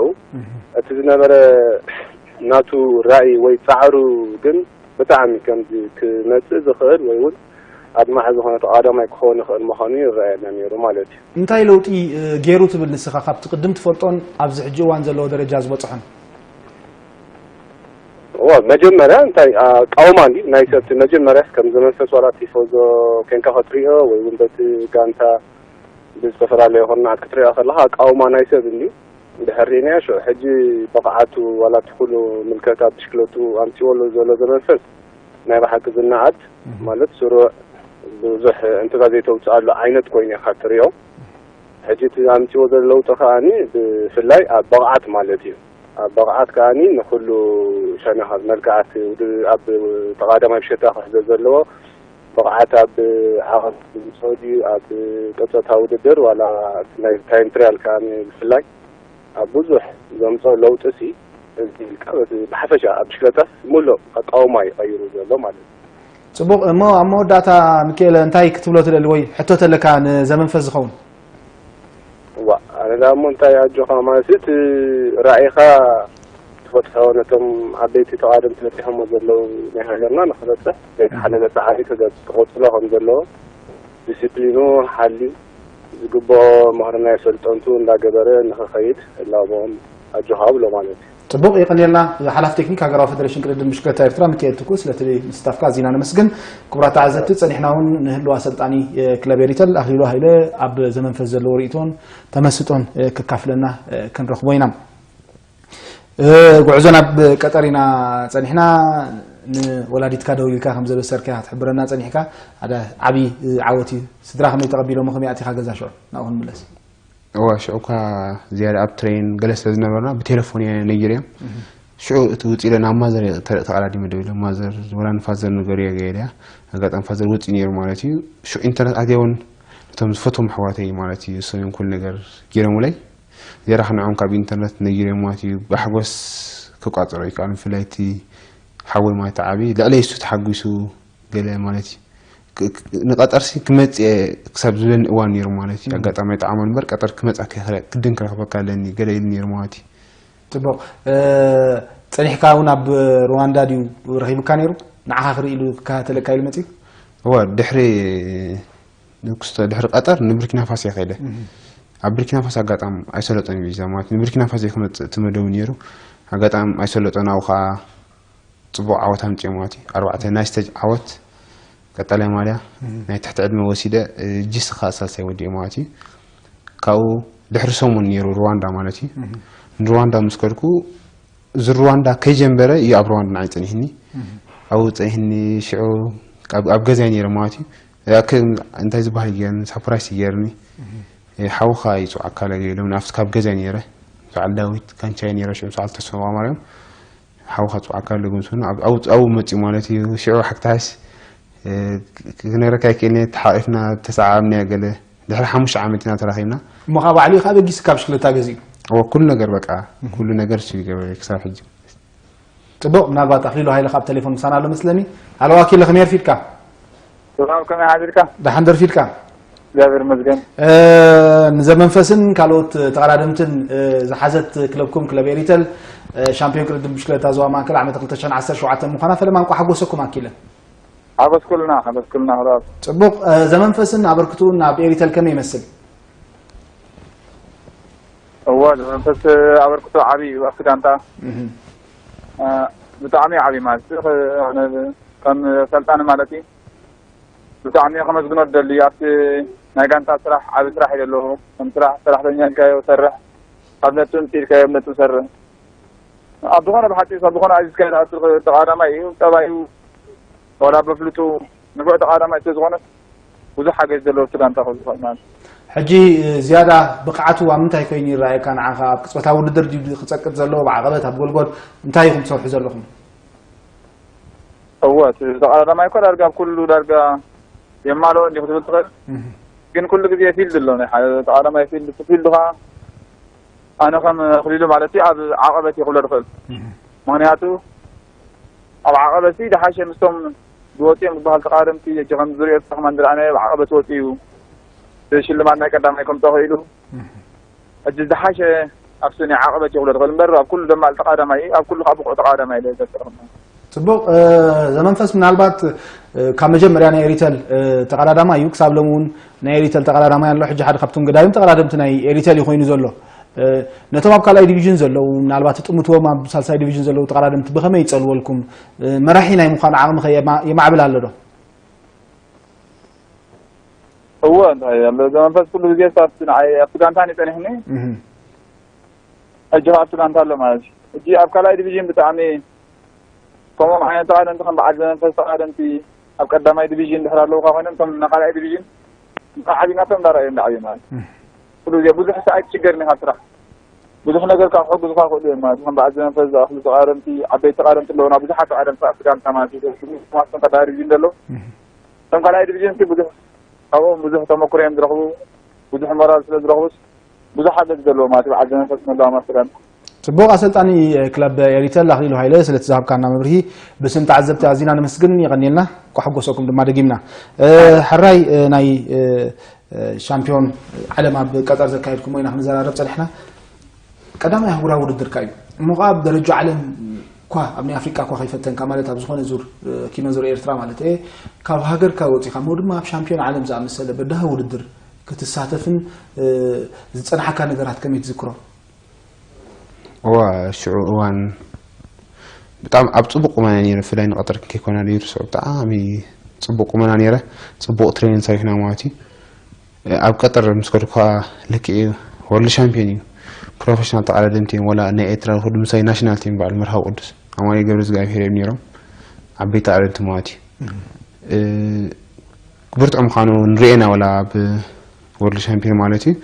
እቲ ዝነበረ ናቱ ራእይ ወይ ፃዕሩ ግን ብጣዕሚ ከምዚ ክመፅእ ዝኽእል ወይ እውን ኣድማዒ ዝኾነ ተቓዳማይ ክኸውን ይኽእል ምዃኑ ይረኣየና ነይሩ ማለት እዩ። እንታይ ለውጢ ገይሩ ትብል ንስኻ ካብቲ ቅድም ትፈልጦን ኣብዚ ሕጂ እዋን ዘለዎ ደረጃ ዝበፅሖን? እዋ መጀመርያ እንታይ ኣቃውማ እንዲ ናይ ሰብቲ መጀመርያ ከም ዘመንፈስ ዋላ ቲፎዞ ኮንካ ክትሪኦ ወይ እውን በቲ ጋንታ ብዝተፈላለየ ኩርናዓት ክትሪኦ ከለኻ ኣቃውማ ናይ ሰብ እንዲ ድሕር ሪእናዮ ሽዑ ሕጂ ብቕዓቱ ዋላ እቲ ኩሉ ምልከታ ብሽክለቱ ኣምፂዎ ዘሎ ዘመንፈስ ናይ ብሓቂ ዝነኣድ ማለት ስሩዕ ብዙሕ እንተታ ዘይተውፅኣሉ ዓይነት ኮይኑ ኢኻ ትሪኦ። ሕጂ እቲ ኣምፂዎ ዘሎ ለውጢ ከኣኒ ብፍላይ ኣብ ብቕዓት ማለት እዩ። ኣብ ብቕዓት ከኣኒ ንኩሉ ሸነኻት መልክዓት ውድ- ኣብ ተቓዳማይ ብሸታ ክሕዘ ዘለዎ ብቕዓት ኣብ ዓቐብ ዝምፅኦ ድዩ ኣብ ቀፀታ ውድድር ዋላ ናይ ታይም ትሪያል ከኣኒ ብፍላይ ኣብ ብዙሕ ዘምፅኦ ለውጢ ሲ እዚ ኢልካ በቲ ብሓፈሻ ኣብ ብሽክለታስ ሙሉእ ኣቃውማ እዩ ቀይሩ ዘሎ ማለት እዩ። ጽቡቕ እሞ ኣብ መወዳእታ ሚካኤለ እንታይ ክትብሎ ትደሊ ወይ ሕቶ ተለካ ንዘመንፈስ ዝኸውን? እዋ ኣነ ዳ እሞ እንታይ ኣጆኻ ማለት እቲ ራእይኻ ትፈትሖ ነቶም ዓበይቲ ተቓደምቲ በፂሖሞ ዘለዉ ናይ ሃገርና ንክበፅሕ ዘይተሓለለ ፃዕሪ ክገብ ክቕፅሎ ከም ዘለዎ ዲሲፕሊኑ ሓልዩ ዝግብኦ ምኽሪ ናይ ኣሰልጠንቱ እንዳገበረ ንኽኸይድ እላቦኦም ኣጆኻ እብሎ ማለት እዩ። ጽቡቕ የቐንየልና ሓላፊ ቴክኒክ ሃገራዊ ፈደረሽን ቅድድም ብሽክለታ ኤርትራ ሚካኤል ትኩእ ስለቲ ምስታፍካ ኣዚና ነመስግን። ክቡራት ተዓዘብቲ ጸኒሕና እውን ንህልው ኣሰልጣኒ ክለብ ኤሪተል ኣኽሊሉ ሃይለ ኣብ ዘመንፈስ ዘለዎ ርእይቶን ተመስጦን ከካፍለና ክንረኽቦ ኢና። ጉዕዞ ናብ ቀጠር ኢና ጸኒሕና። ንወላዲትካ ደዊልካ ከም ዘበሰርካ ክትሕብረና ጸኒሕካ ሓደ ዓቢ ዓወት እዩ። ስድራ ከመይ ተቐቢሎሞ ከመይ ኣቲኻ ገዛ ሽዑ ናብኡ ክንምለስ። እዋ ሽዑ እኳ ዝያዳ ኣብ ትሬን ገለ ስለ ዝነበርና ብቴሌፎን እየ ነጊረዮም። ሽዑ እቲ ውፅእ ኢለ ናብ ማዘር እየ ተቐዳዲመ ደው ኢለ ማዘር ወላ ንፋዘር ንገርዮ ገለ እያ ኣጋጣሚ ፋዘር ውፅእ ነይሩ ማለት እዩ። ሽዑ ኢንተርነት ኣትየ እውን ነቶም ዝፈትዎም ኣሕዋተይ ማለት እዩ እሶም እዮም ኩሉ ነገር ገይሮምለይ። ዜራ ክንዖም ካብ ኢንተርነት ነጊረዮም ማለት እዩ ብኣሕጎስ ክቋፀሮ ይከኣል ብፍላይ እቲ ሓወይ ማለት ዓብዪ ልዕለይ እሱ ተሓጒሱ ገለ ማለት እዩ። ንቐጠርሲ ክመፅእ እየ ክሳብ ዝብለኒ እዋን ነይሩ ማለት እዩ። ኣጋጣሚ ኣይጠዓሞ እምበር ቀጠር ክመፅኣካ ይኽእል እየ፣ ግድን ክረኽበካ ኣለኒ ገለ ኢሉ ነይሩ ማለት እዩ። ፅቡቕ። ፀኒሕካ እውን ኣብ ሩዋንዳ ድዩ ረኺቡካ ነይሩ? ንዓኻ ክርኢ ኢሉ ክከታተለካ ኢሉ መፂኡ? እወ፣ ድሕሪ ንክስቶ ድሕሪ ቀጠር ንቡርኪና ፋሶ እየ ከይደ። ኣብ ቡርኪና ፋሶ ኣጋጣሚ ኣይሰለጦን ቪዛ ማለት ንቡርኪና ፋሶ እየ ክመፅእ እቲ መደቡ ነይሩ። ኣጋጣሚ ኣይሰለጦን ኣብኡ ከዓ ፅቡቕ ዓወት ኣምፅኦ ማለት እዩ። ኣርባዕተ ናይ ስቴጅ ዓወት ቀጠልያ ማልያ ናይ ትሕቲ ዕድመ ወሲደ ጂስ ከዓ ሳልሳይ ወዲኦ ማለት እዩ። ካብኡ ድሕሪ ሰሙን ነይሩ ሩዋንዳ ማለት እዩ። ንሩዋንዳ ምስ ከድኩ እዚ ሩዋንዳ ከይጀንበረ እዩ ኣብ ሩዋንዳ ንዓይ ፀኒሕኒ። ኣብኡ ፀኒሕኒ ሽዑ ኣብ ገዛይ ነይረ ማለት እዩ። ያክል እንታይ ዝበሃል ገይርኒ ሳፕራይስ ገይርኒ ሓውኻ ይፅዋዕካ ለገ ኢሎም ናብቲ ካብ ገዛይ ነይረ በዓል ዳዊት ካንቻይ ነይረ ሽዑ በዓል ተስፋ ማርያም ሓውኻ ፅዋዕካ ኣለጉምስና ኣብኡ መፅኡ ማለት እዩ። ሽዑ ሓክታይስ ክነግረካ ይክእል ተሓቂፍና ተሰዓምና ገለ ድሕሪ ሓሙሽተ ዓመት ኢና ተራኺብና። እሞ ካብ ባዕሉ ኢኻ በጊስካ ብሽክለታ ገዚኡ? እወ ኩሉ ነገር በቃ ኩሉ ነገር እሱ ይገበረ ክሳብ ሕጂ። ጽቡቕ ምናልባት ኣኽሊሉ ሃይለ ካብ ቴሌፎን ምሳና ኣሎ መስለኒ። ሃሎ ኣኪለ ከመይ ኣርፊድካ? ሰላም፣ ከመይ ሓዲርካ? ደሓን ደርፊ ኢልካ? እግዚኣብሔር ይመስገን። እ፣ ንዘመንፈስን ካልኦት ተቐዳደምትን፣ እ፣ ዝሓዘት ክለብኩም፣ ክለብ ኤሪተል፣ እ፣ ሻምፒዮን ቅድድም ብሽክለታ ዞባ ማእከል ዓመት ክልተ ሽሕን ዓሰርተ ሸውዓተን ምዃና ፈለማ እንቋዕ ሓጎሰኩም ኣኪለን። ሓጎስኩልና፣ ሓጎስኩልና፣ ክቡራት። ጽቡቕ፣ እ፣ ዘመንፈስን ኣበርክትኡን ኣብ ኤሪተል ከመይ ይመስል? እወ፣ ዘመንፈስ ኣበርክቶ ዓቢ እዩ ኣብቲ ጋንታ። እህ። እ፣ ብጣዕሚ ዓቢ ማለት እዩ። ኸ-፣ ከም ሰልጣኒ ማለት እዩ። ብጣዕሚ ከመስግኖ ደሊ ኣብቲ ናይ ጋንታ ስራሕ ዓቢ ስራሕ እዩ ዘለዎ። ከም ስራሕ ሰራሕተኛ ኢልካዮ ሰርሕ፣ ኣብ ነጥብን ኢልካዮ ኣብ ነጥብ ሰርሕ። ኣብ ዝኾነ ብሓቂ ኣብ ዝኾነ ኣዚዝካዮ ዝኣቱ ተቓዳማይ እዩ፣ ጠባዩ ዋላ በፍልጡ ንፉዕ ተቓዳማይ ስለ ዝኾነ ብዙሕ ሓገዝ ዘለዎ እቲ ጋንታ ክብል ዝኽእል ማለት እዩ። ሕጂ ዝያዳ ብቕዓቱ ኣብ ምንታይ ኮይኑ ይረኣየካ ንዓኻ? ኣብ ቅጽበታዊ ውድድር ድዩ ክጸቅጥ ዘለዎ? ብዓቐበት፣ ኣብ ጎልጎል እንታይ ኢኹም ትሰርሑ ዘለኹም? እወ፣ እቲ ተቐዳዳማይ እኮ ዳርጋ ኣብ ኩሉ ዳርጋ የማልኦ እንዲኹ ክትብል ትኽእል። እህ። ግን ኩሉ ግዜ ፊልድ ኣሎ፣ ናይ ሓደ ተቐዳዳማይ ፊልድ፣ እቲ ፊልድ ኸዓ ኣነ ከም ኣኽሊሉ ማለት እዩ፣ ኣብ ዓቐበት እየ ክብሎ ዝኽእል። እህ። ምኽንያቱ ኣብ ዓቐበት ዝሓሸ ምስቶም ዝወፅኦም ዝበሃል ተቐዳደምቲ፣ ሕጂ ከም ዝሪኦ ዝሰማን ዝረኣናዮ ኣብ ዓቐበት ወፂኡ ሽልማት ናይ ቀዳማይ ከምፅኦ ክኢሉ። እህ። ሕጂ ዝሓሸ ኣብ ስኒ ዓቐበት ይኽሎ ዝኽእል እምበር፣ ኣብ ኩሉ ደማል ተቓዳማይ እዩ፣ ኣብ ኩሉ ከዓ ብቑዕ ተቓዳማይ እዩ ዘርትዖ። ጽቡቕ፣ እ፣ ዘመንፈስ ምናልባት፣ እ፣ ካብ መጀመርያ ናይ ኤሪተል፣ እ፣ ተቐዳዳማይ እዩ፣ ክሳብ ሎሚ እውን ናይ ኤሪተል ተቐዳዳማይ ኣሎ። ሕጂ ሓደ ካብቶም ገዳይም ተቐዳደምቲ ናይ ኤሪተል እዩ ኮይኑ ዘሎ። እ፣ ነቶም ኣብ ካልኣይ ዲቪዥን ዘለዉ፣ ምናልባት ትጥምትዎም ኣብ ሳልሳይ ዲቪዥን ዘለዉ ተቐዳደምቲ ብኸመይ ይጸልወልኩም? እ፣ መራሒ ናይ ምዃን ዓቕሚ ኸ የማ-፣ የማዕብል ኣሎ ዶ? እወ፣ እንታይ ኣሎ፣ ዘመንፈስ ኩሉ ግዜ ኣብቲ ንዓይ፣ ኣብቲ ጋንታን እዩ ጸኒሕኒ። እህ። ሕጂ ኸዓ ኣብቲ ጋንታ ኣሎ ማለት እዩ። ሕጂ ኣብ ካልኣይ ዲቪዥን ብጣዕሚ ከምኦም ዓይነት ተቓደምቲ ከም በዓል ዘመንፈስ ተቓደምቲ ኣብ ቀዳማይ ዲቪዥን ድሕር ኣለውካ ኮይኖም፣ እቶም ናይ ካልኣይ ዲቪዥን ዓቢናቶም እንዳረኣዩ እንዳዓብዩ ማለት እዩ። እህ። ኩሉ ግዜ ብዙሕ ሰዓት ትሽገር ኢኻ ስራሕ። ብዙሕ ነገር ካብ ክሕግዙኻ ክእሉ እዮም ማለት እዩ። ከም በዓል ዘመንፈስ ዝኣኽሉ ተቓደምቲ፣ ዓበይቲ ተቓደምቲ ኣለውና፣ ብዙሓት ተቓደምቲ ኣብቲ ጋንታ ማለት እዩ። ማስተን ቀዳማይ ዲቪዥን ዘለዉ። እህ። እቶም ካልኣይ ዲቪዥን እቲ ብዙሕ፣ ካብኦም ብዙሕ ተመክሮ እዮም ዝረኽቡ፣ ብዙሕ ሞራል ስለ ዝረኽቡስ፣ ብዙሕ ሓገዝ ዘለዎ ማለት እዩ። በዓል ዘመንፈስ መላው ማስተዳን። ጽቡቕ፣ ኣሰልጣኒ ክለብ ኤሪተል ኣኽሊሉ ሃይለ፣ ስለቲ ዝሃብካና መብርሂ ብስም ተዓዘብቲ ኣዚና ነመስግን፣ የቐንየልና፣ እንኳዕ ሓጎሰኩም ድማ ደጊምና። እ፣ ሕራይ፣ እ፣ ናይ፣ እ፣ እ፣ ሻምፒዮን ዓለም ኣብ ቀጠር ዘካየድኩሞ ኢና ክንዘራረብ ጸኒሕና። ቀዳማይ ኣህጉራዊ ውድድርካ እዩ። እሞ ኸዓ ኣብ ደረጃ ዓለም እኳ፣ ኣብ ናይ ኣፍሪቃ እኳ ከይፈተንካ፣ ማለት ኣብ ዝኾነ ዙር፣ እ፣ ኪኖ ዙር ኤርትራ ማለት እየ፣ ካብ ሃገርካ ወጺኻ፣ እሞ ድማ ኣብ ሻምፒዮን ዓለም ዝኣመሰለ በዳሂ ውድድር ክትሳተፍን፣ እ፣ ዝጸንሓካ ነገራት ከመይ ትዝክሮ? እዋ፣ ሽዑ እዋን ብጣዕሚ ኣብ ጽቡቕ ቁመና ነይረ፣ ብፍላይ ንቐጠር ከይኮነ ይርስዖ፣ ብጣዕሚ ጽቡቕ ቁመና ነይረ፣ ጽቡቕ ትሬኒንግ ሰሪሕና ማለት እዩ። ኣብ ቀጠር ምስ ከድኩ ከኣ ልክዕ እዩ፣ ወርልድ ሻምፒዮን እዩ። ፕሮፌሽናል ተቐዳደምቲ እዮም፣ ወላ ናይ ኤርትራ ይኹን ምሳይ ናሽናል ቲም በዓል መርሃዊ ቅዱስ ኣማኑኤል ገብረ እግዚኣብሄር እዮም ነይሮም፣ ዓበይቲ ተቐዳደምቲ ማለት እዩ። እ፣ ብርቱዕ ምዃኑ ንርእየና፣ ወላ ኣብ ወርልድ ሻምፒዮን ማለት እዩ።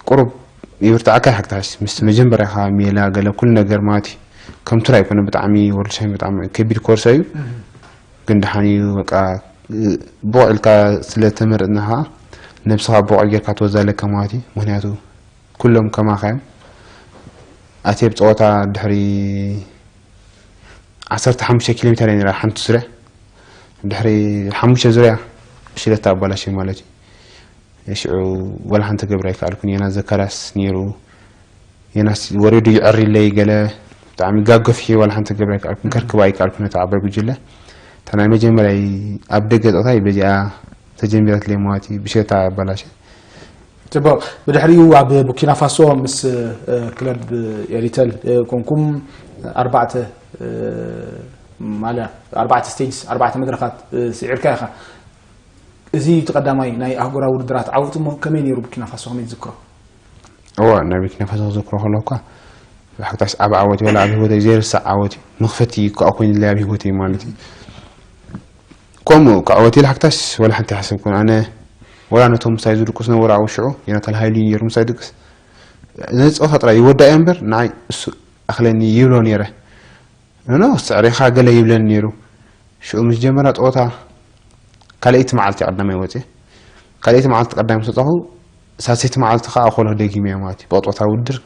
ቁሩብ ይብርትዓካ ይሓግታሽ፣ ምስ መጀመርያኻ ሜላ ገለ ኩሉ ነገር ማለት እዩ። ከም ቱር ኣይኮነ፣ ብጣዕሚ ወርልድ ሻምፒዮን ብጣዕሚ ከቢድ ኮርሶ እዩ። ግን ደሓን እዩ፣ በቃ፣ ብቑዕ ኢልካ ስለ ተመረጥና ኸዓ ነብስኻ ብቑዕ ጌርካ ትወዛለካ ማለት እዩ። ምኽንያቱ ኩሎም ከማኻ እዮም። ኣትየ ብጸወታ ድሕሪ ዓሰርተ ሓሙሽተ ኪሎ ሜተር እያ ነይራ ሓንቲ ዙርያ። ድሕሪ ሓሙሽተ ዙርያ ብሽለታ ኣባላሸ ማለት እዩ። ሽዑ ወላ ሓንቲ ክገብር ኣይከኣልኩን። ዮናስ ዘካርያስ ነይሩ። ዮናስ ወሪዱ ይዕሪለይ ገለ ብጣዕሚ ጋብ ገፊሑ፣ ወላ ሓንቲ ክገብር ኣይከኣልኩን። ከርክባ ኣይከኣልኩን ነታ ዓባይ ጉጅለ። እታ ናይ መጀመርያይ ኣብ ደገ ጸወታይ በዚኣ ተጀሚራትለይ ማለት እዩ። ብሽለታ ኣባላሸ። ጽቡቕ። ብድሕሪኡ ኣብ ቡርኪና ፋሶ ምስ፣ እ፣ ክለብ ኤሪተል፣ እ፣ ኮንኩም ኣርባዕተ፣ እ፣ ማልያ፣ ኣርባዕተ ስቴጅስ፣ ኣርባዕተ መድረኻት፣ እ፣ ስዒርካ ኢኻ። እዚ እቲ ቀዳማይ ናይ ኣህጉራዊ ውድድራት ዓወት እሞ ከመይ ነይሩ? ቡርኪና ፋሶ ከመይ ትዝክሮ? እዋ፣ ናይ ቡርኪና ፋሶ ክዝክሮ ከለኹ እኳ ብሓክታስ ዓቢ ዓወት እዩ፣ ወላ ኣብ ህይወተይ ዘይርሳዕ ዓወት እዩ። መኽፈቲ እዩ ከዓ ኮይኑለይ ኣብ ህይወተይ ማለት እዩ። ከምኡ ክዕወት ኢለ ሓክታስ ወላ ሓንቲ ኣይሓሰብኩን። ኣነ ወላ ነቶም ምሳይ ዝድቅሱ ነበሩ ኣብኡ ሽዑ፣ ዮናታን ሃይሉ እዩ ነይሩ ምሳይ ድቅስ። ነዚ ጸወታ ጥራይ ይወዳእ እዮ እምበር ንዓይ እሱ ኣኽለኒ ይብሎ ነይረ። ኖ፣ ኖ፣ ስዕሬኻ ገለ ይብለኒ ነይሩ። ሽዑ ምስ ጀመራ ጸወታ ካልኣይቲ መዓልቲ ቀዳማይ ወጽየ። ካልኣይቲ መዓልቲ ቀዳማይ ምስ ወጻኹ፣ ሳልሰይቲ መዓልቲ ከኣ ኮሎ ደጊመያ ማለት እዩ። ብቕጽበታዊ ውድድር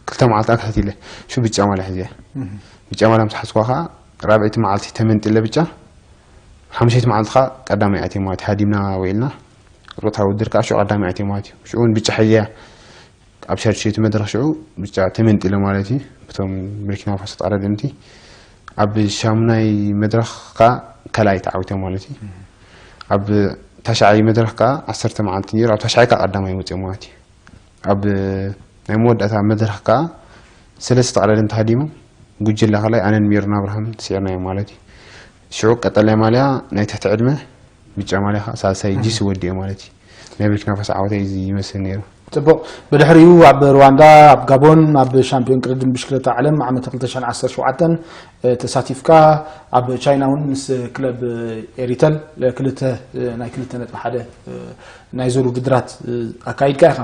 ክልተ መዓልቲ ኣካታቲለ። ሽዑ ብጫ ማልያ ሒዘያ። እህ። ብጫ ማልያ ምስ ሓዝኩዋ ከኣ፣ ራብዐይቲ መዓልቲ ተመንጢለ ብጫ። ሓሙሸይቲ መዓልቲ ከዓ ቀዳማይ ኣትየ ማለት እዩ። ሃዲምና ውዒልና፣ ቀጥታ ውድድር ከዓ ሽዑ ቀዳማይ ኣትየ ማለት እዩ። ሽዑ እውን ብጫ ሕያ ኣብ ሻድሸይቲ መድረኽ ሽዑ ብጫ ተመንጢለ ማለት እዩ። ብቶም ብርኪና ፋሶ ተቐዳደምቲ ኣብ ሻሙናይ መድረኽ ከዓ ካልኣይ ተዓዊተ ማለት እዩ። ኣብ ታሽዓይ መድረኽ ከዓ ዓሰርተ መዓልቲ ነይሩ፣ ኣብ ታሽዓይ ከዓ ቀዳማይ ወፅየ ማለት እዩ። ኣብ ናይ መወዳእታ መድረኽ ከዓ ሰለስተ ተቐዳደምቲ ሃዲሞም፣ ጉጅለ ካልኣይ ኣነን ሜሮን ኣብርሃምን ስዒርናዮም ማለት እዩ። ሽዑ ቀጠልያ ማልያ ናይ ትሕቲ ዕድመ፣ ብጫ ማልያ ከዓ ሳልሳይ ጂሲ ወዲኦ ማለት እዩ። ናይ ብርኪና ፋሶ ዓወተይ እዚ ይመስል ነይሩ። ጽቡቕ። ብድሕሪኡ ኣብ ሩዋንዳ፣ ኣብ ጋቦን፣ ኣብ ሻምፒዮን ቅድድም ብሽክለታ ዓለም ዓመት ክልተ ሽሕን ዓሰርተ ሸውዓተን፣ እ፣ ተሳቲፍካ፣ ኣብ ቻይና እውን ምስ ክለብ ኤሪተል ክልተ፣ እ፣ ናይ ክልተ ነጥቢ ሓደ፣ እ፣ ናይ ዙር ውድድራት፣ እ፣ ኣካይድካ ኢኻ።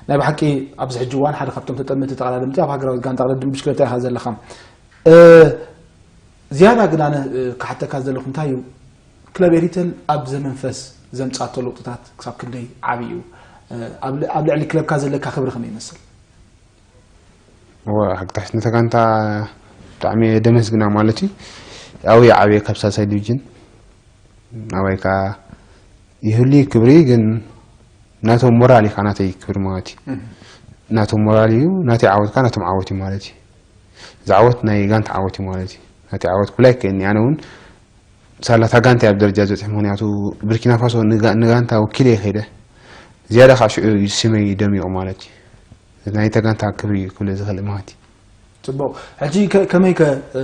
ናይ ብሓቂ ኣብዚ ሕጂ እዋን ሓደ ካብቶም ተጠመቲ ተቐዳደምቲ ኣብ ሃገራዊት ጋንታ ቅድድም ብሽክለታ ኢኻ ዘለኻ። እ፣ ዝያዳ ግን ኣነ፣ እ፣ ክሓተካ ዘለኹ እንታይ እዩ፣ ክለብ ኤሪተል ኣብ ዘመንፈስ ዘምጻቶ ለውጥታት ክሳብ ክንደይ ዓቢ እዩ? እ፣ ኣብ ል-፣ ኣብ ልዕሊ ክለብካ ዘለካ ክብሪ ከመይ ይመስል? እወ፣ ሓቂ ተሓሽ ነታ ጋንታ ብጣዕሚ እየ ደመስግና ማለት እዩ። ኣብየ ዓብየ ካብ ሳልሳይ ዲቪዥን ኣባይ ከዓ ይህሉ ክብሪ፣ ግን ናቶም ሞራል እዩ ከዓ ናተይ ክብሪ ማለት እዩ። እህ። ናቶም ሞራል እዩ፣ ናተይ ዓወት ከዓ ናቶም ዓወት እዩ ማለት እዩ። እዚ ዓወት ናይ ጋንታ ዓወት እዩ ማለት እዩ። ናተይ ዓወት ክብላ ይክእልኒ። ኣነ እውን ሳላ እታ ጋንታ ኣብ ደረጃ ዝበፅሕ፣ ምክንያቱ ብርኪና ፋሶ ንጋ-፣ ንጋንታ ወኪለ ይኸይደ። ዝያዳ ከዓ ሽዑ እዩ ስመይ ደሚቑ ማለት እዩ። ናይታ ጋንታ ክብሪ እዩ ክብለ ዝኽእል ማለት እዩ። ጽቡቕ። ሕጂ ከ-፣ ከመይ ከ፣ እ፣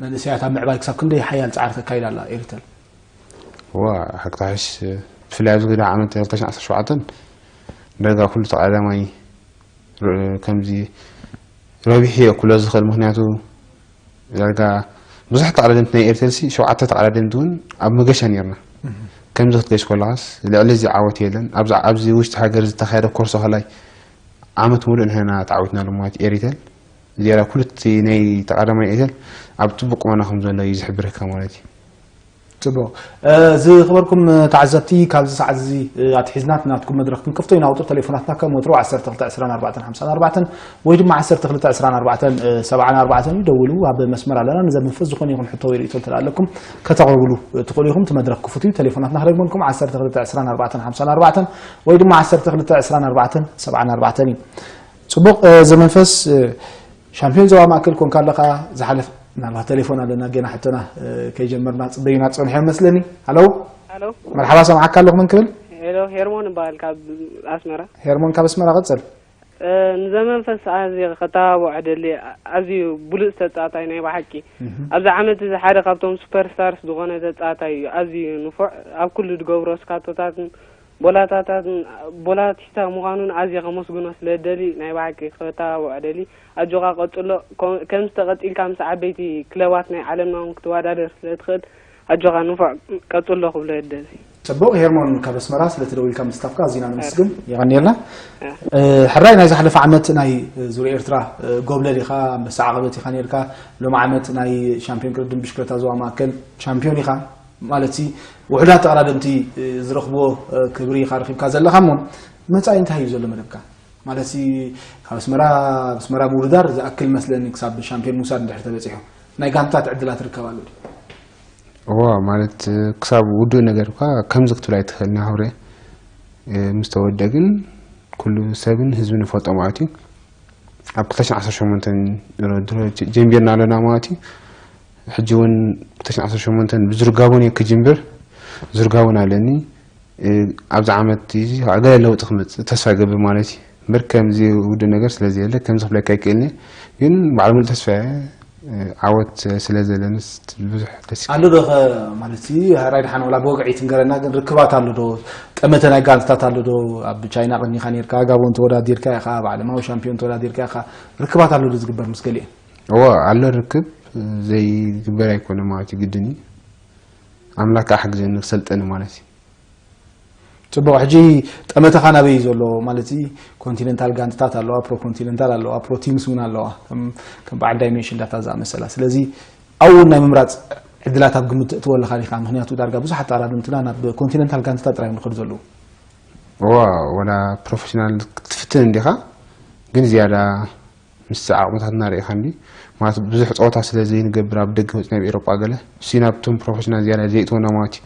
መንእሰያት ኣብ ምዕባይ ክሳብ ክንደይ ሓያል ጻዕሪ ተካይዳ ኣላ ኤሪተል? እዋ፣ ሓቂ ተሓሽ፣ ብፍላይ ኣብዚ ግዳ ዓመት ክልተ ሽሕን ዓሰርተ ሸውዓተን ዳርጋ ኩሉ ተቐዳዳማይ ር-፣ ከምዚ ረቢሑ እየ ክብሎ ዝኽእል። ምክንያቱ ዳርጋ ብዙሓት ተቐዳደምቲ ናይ ኤርተልሲ፣ ሸውዓተ ተቐዳደምቲ እውን ኣብ መገሻ ነርና። እህ። ከምዚ ክትገሽ ከለኻስ ልዕሊ እዚ ዓወት የለን። ኣብዚ፣ ኣብዚ ውሽጢ ሃገር ዝተኻየደ ኮርሶ ከላይ ዓመት ሙሉእ ንሕና ተዓዊትና ማለት ኤሪተል። ዝያዳ ኩሉ እቲ ናይ ተቐዳማይ ኤሪተል ኣብ ጽቡቕ ቁመና ከም ዘሎ እዩ ዝሕብረካ ማለት እዩ። ጽቡቕ። እ፣ ዝኸበርኩም ተዓዘብቲ፣ ካብዚ ሰዓት እዚ፣ እ፣ ኣትሒዝና ናትኩም መድረኽ ክንከፍቶ ኢና። ቁጽሪ ቴሌፎናትና ከም ወትሩ ዓሰርተ ክልተ ዕስራን ኣርባዕተን ሓምሳን ኣርባዕተን ወይ ድማ ዓሰርተ ክልተ ዕስራን ኣርባዕተን፣ እ፣ ሰብዓን ኣርባዕተን እዩ። ደውሉ፣ ኣብ መስመር ኣለና። ንዘመንፈስ ዝኾነ ይኹን ሕቶ ወይ ርእይቶ እንተ ኣለኩም ከተቕርብሉ፣ እ፣ ትኽእሉ ኢኹም። እቲ መድረኽ ክፉት እዩ። ቴሌፎናትና ክደግመልኩም፣ ዓሰርተ ክልተ ዕስራን ኣርባዕተን ሓምሳን ኣርባዕተን ወይ ድማ ዓሰርተ ክልተ ዕስራን ኣርባዕተን ሰብዓን ኣርባዕተን እዩ። ጽቡቕ፣ እ፣ ዘመንፈስ፣ እ፣ ሻምፒዮን ዞባ ማእከል ኮንካ ኣለኻ። ዝሓለፍ ምናልባት ቴሌፎን ኣለና፣ ጌና ሕቶና፣ እ፣ ከይጀመርና ጽበዩና ጸንሖም መስለኒ። ሃሎ? ሃሎ? መርሓባ፣ ሰምዓካ ኣለኹ። መን ክብል? ሄሎ፣ ሄርሞን እበሃል ካብ ኣስመራ። ሄርሞን ካብ ኣስመራ፣ ቀጽል። እ፣ ንዘመንፈስ ኣዝየ ከተባብዖ ደሊ፣ ኣዝዩ ብሉጽ ተጻዋታይ ናይ ብሓቂ። እህ። ኣብዚ ዓመት እዚ ሓደ ካብቶም ሱፐርስታርስ ዝኾነ ተጻዋታይ እዩ። ኣዝዩ ንፉዕ፣ ኣብ ኩሉ ዝገብሮ ስካቶታትን ቦላታታትን፣ ቦላቲስታ ምዃኑን ኣዝየ ከመስግኖ ስለ ደሊ፣ ናይ ብሓቂ ከተባብዖ ደሊ። ኣጆኻ ቀጽሎ። ኮ-፣ ከምዚ ተቐጺልካ ምስ ዓበይቲ ክለባት ናይ ዓለምና እውን ክትወዳደር ስለ ትኽእል፣ ኣጆኻ ንፉዕ ቀጽሎ ክብሎ ይደሊ። ጽቡቕ፣ ሄርሞን ካብ ኣስመራ ስለ ተደዊልካ ምስታፍካ ኣዚና ነመስግን። የቐንየልና። እ። እ፣ ሕራይ ናይ ዝሓለፈ ዓመት ናይ ዙር ኤርትራ፣ እ፣ ጎብለል ኢኻ፣ ኣንበሳ ዓቐበት ኢኻ ነርካ። ሎሚ ዓመት ናይ ሻምፒዮን ቅድድም ብሽክለታ ዞባ ማእከል ሻምፒዮን ኢኻ። ማለት ሲ ውሑዳት ተቐዳደምቲ፣ እ፣ ዝረኽብዎ፣ እ፣ ክብሪ ኢኻ ረኺብካ ዘለኻ እሞ፣ መጻኢ እንታይ እዩ ዘሎ መደብካ? ማለት ሲ ካብ ኣስመራ፣ ኣብ ኣስመራ ምውድዳር ዝኣክል መስለኒ ክሳብ ሻምፒዮን ምውሳድ እንድሕር ተበጺሑ፣ ናይ ጋንታት ዕድላት ርከብ ኣሎ ድዩ? እዋ፣ ማለት፣ እ፣ ክሳብ ውዱእ ነገር እኳ ከምዚ ክትብል ኣይትኽእልን፣ ሃውረ። እ፣ ምስ ተወደ ግን ኩሉ ሰብን ህዝብን ይፈልጦ ማለት እዩ። ኣብ ክልተ ሽሕን ዓሰርተ ሸሞንተን ድሮ፣ ድሮ ጀ-፣ ጀሚርና ኣለና ማለት እዩ። ሕጂ እውን ክልተ ሽሕን ዓሰርተ ሸሞንተን ብዝርጋቦን እየ ክጅምር፣ ዝርጋቦን ኣለኒ። እ፣ ኣብዚ ዓመት እዚ ከዓ ገለ ለውጢ ክመጽእ ተስፋ ይገብር ማለት እዩ። እምበር ከምዚ ውዱእ ነገር ስለ ዘየለ ከምዚ ክብለካ ኣይክእልን እየ። ግን በዓል ሙሉእ ተስፋ እየ፣ እ፣ ዓወት ስለ ዘለንስ ብዙሕ ደስ ኣሎ ዶ ኸ ማለት እዩ? ሕራይ ደሓን ወላ ብወግዒ ትንገረና፣ ግን ርክባት ኣሎ ዶ? ጠመተ ናይ ጋንትታት ኣሎ ዶ? ኣብ ቻይና ቀኒኻ ኔርካ፣ ጋቦን ተወዳዲርካ ኢኻ፣ ኣብ ዓለማዊ ሻምፒዮን ተወዳዲርካ ኢኻ። ርክባት ኣሎ ዶ ዝግበር ምስ ገሊኤን? እዎ፣ ኣሎ ርክብ፣ ዘይግበር ኣይኮነ ማለት እዩ፣ ግድን እዩ። ኣምላክ ከዓ ሓግዘኒ ክሰልጠኒ ማለት እዩ። ጽቡቕ፣ ሕጂ ጠመተኻ ናበይ እዩ ዘሎ? ማለት እዩ፣ ኮንቲነንታል ጋንትታት ኣለዋ፣ ፕሮ ኮንቲነንታል ኣለዋ፣ ፕሮ ቲምስ እውን ኣለዋ። ከም፣ ከም በዓል ዳይሜንሽን ዳታ ዝኣመሰላ። ስለዚ ኣብኡ እውን ናይ ምምራጽ ዕድላት ኣብ ግምት ተእትዎ ኣለኻ ዲኻ? ምኽንያቱ ዳርጋ ብዙሓት ተቐዳደምትና ናብ ኮንቲነንታል ጋንትታት ጥራይ እዮም ዝኸዱ ዘለዉ። እዋ፣ ወላ ፕሮፌሽናል ክትፍትን እንዲኻ፣ ግን ዝያዳ ምስ ዓቕምታትና ርኢኻ እንዲ ማለት ብዙሕ ፀወታ ስለ ዘይንገብር ኣብ ደገ ወፅና ኣብ ኤሮጳ ገለ እሱ ናብቶም ፕሮፌሽናል ዝያዳ ዘይእትወና ማለት እዩ።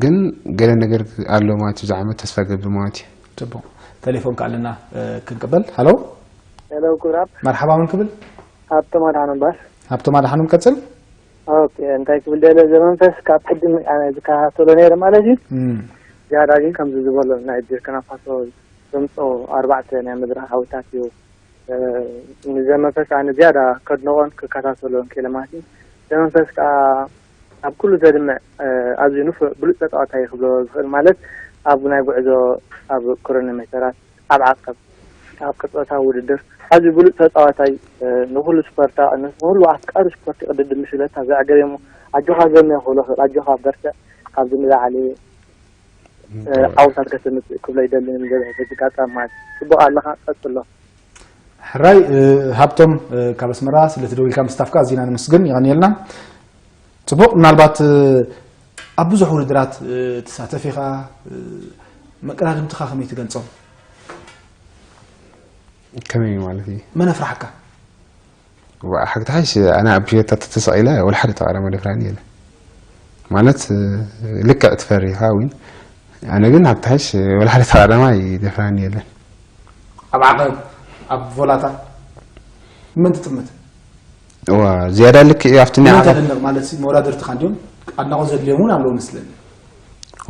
ግን ገለ ነገር ኣሎ ማለት እዩ። ብዛዕባ ተስፋ ገብር ማለት እዩ። ጽቡቕ። ቴሌፎን ከኣለና ክንቅበል። ሃሎ። ሄሎ ኩራብ መርሓባ፣ መን ክብል? ሃብቶም ኣድሓኖም ባስ ሃብቶም ኣድሓኖም፣ ቀጽል። ኦኬ እንታይ ክብል ደለ ዘመንፈስ ካብ ቅድሚ ኣነ ዝከታተሎ ነይረ ማለት እዩ። ዝያዳ ግን ከምዚ ዝበሎ ናይ ቡርኪና ፋሶ ዘምፅኦ ኣርባዕተ ናይ መድረኽ ሓውታት እዩ። ንዘመንፈስ ኣነ ዝያዳ ከድንቖን ክከታተሎን ክኢለ ማለት እዩ። ዘመንፈስ ከዓ ኣብ ኩሉ ዘድምዕ ኣዝዩ ንፉዕ ብሉፅ ተፃዋታይ ክብሎ ዝኽእል ማለት ኣብ ናይ ጉዕዞ ኣብ ክሮኖሜተራት ኣብ ዓቀብ ኣብ ቅርፀታዊ ውድድር ኣዝዩ ብሉፅ ተፃዋታይ ንኩሉ ስፖርታ ንኩሉ ኣፍቃሪ ስፖርት ይቅድድም ሽለታ ዘዕገብ እሞ ኣጆኻ ዘመ ክብሎ ክእል ኣጆኻ በርትዕ ካብዚ ንላዕሊ ዓውታት ከተምፅእ ክብሎ ይደሊ በዚ ጋጣሚ ማለት እዩ። ፅቡቅ ኣለኻ ቀፅሎ። ሕራይ ሃብቶም ካብ ኣስመራ ስለቲ ደው ኢልካ ምስታፍካ ኣዚና ንምስግን ይቐንየልና። ጽቡቕ ምናልባት ኣብ ብዙሕ ውድድራት ትሳተፍ ኢኻ። መቀዳድምትኻ ከመይ ትገልጾም? ከመይ ማለት እዩ? መን ኣፍራሓካ? ሓግታሓሽ ኣነ ኣብ ሸታ ተተሰቒለ ወላ ሓደ ተቓዳማይ ደፍራኒ የለ ማለት ልክዕ ትፈሪ ኢኻ እውን ኣነ ግን ኣብ ታሕሽ ወላ ሓደ ተቓዳማይ ደፍራኒ የለን። ኣብ ዓቐብ ኣብ ቮላታ መን ትጥምት? እዋ ዝያዳ ልክዕ እዩ ኣብቲ ናይ መን ዓቐብ ተድንቕ ማለት ሲ መወዳድርትኻ እንዲዮም ኣድናቖት ዘድልዮም እውን ኣለዉ መስለኒ።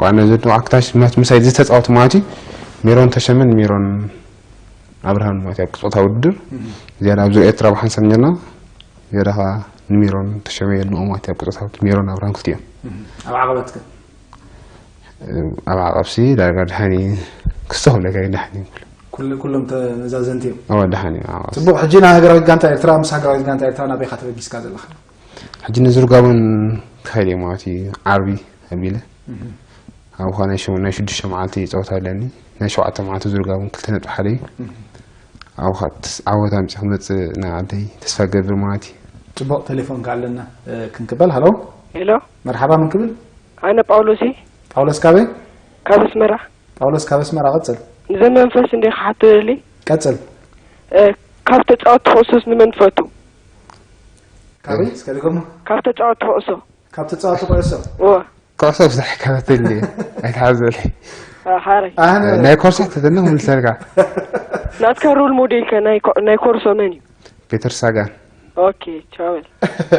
ዋና ዘድንቑ ኣክታሽ ምሳይ ዝተፃወቱ ማለት እዩ ሜሮን ተሸመን ሜሮን ኣብርሃም ማለት እዩ ኣብ ቅፅታ ውድድር ዝያዳ ኣብ ዙር ኤርትራ ብሓንሳብ ኔርና ዝያዳ ከዓ ንሜሮን ተሸመ የድንቑ ማለት እዩ ኣብ ቅፅታ ውድድር ሜሮን ኣብርሃም ክልቲኦም ኣብ ዓቐበትከ? ኣብ ዓቐብሲ ዳርጋ ድሓኒ ክስቶ ክብለካ እዩ ድሓኒ ኩል- ኩሎም ተመዛዘንቲ እዮም። እወ ድሓኒ እዮም ዓቐብሲ ጽቡቕ። ሕጂ ንሃገራዊት ጋንታ ኤርትራ ምስ ሃገራዊት ጋንታ ኤርትራ ናበይ ኢኻ ተበጊስካ ዘለኻ? ሕጂ ንዝርጋቦን ክኸይድ እየ ማለት እዩ ዓርቢ ኣቢለ ኣብኻ ናይ ሸ- ናይ ሽዱሽተ መዓልቲ ፀወታ ኣለኒ ናይ ሸውዓተ መዓልቲ ዝርጋቦን ክልተ ነጥቢ ሓደ እዩ ኣብኻ ዓወት ኣምፂ ክመፅእ ናይ ዓደይ ተስፋ ገብር ማለት እዩ ጽቡቕ። ቴሌፎን ከኣለና ክንቅበል። ሃሎ ሄሎ መርሓባ፣ ምን ክብል? ኣነ ጳውሎስ እየ ጳውሎስ ካበይ? ካብ ኣስመራ። ጳውሎስ ካብ ኣስመራ። ቀጽል ንዘመንፈስ እንደ ክሓቶ ደሊ ቀጽል። ካብ ተጻወትቲ ኩዕሶስ ንመን ትፈቱ? ካበይ? እስከ ድገሞ። ካብ ተጻወትቲ ኩዕሶ ካብ ተጻወቲ ኩዕሶ። እወ ኩዕሶ ብዙሕ ይከታተል እየ ኣይትሓዘለይ ሓረይ ኣነ ናይ ኮርሳ ተተነ ክምልሰልካ ናትካ ሮል ሞዴልከ ናይ ኮ- ናይ ኮርሶ መን እዩ? ፔተር ሳጋን ኦኬ ቻው በል።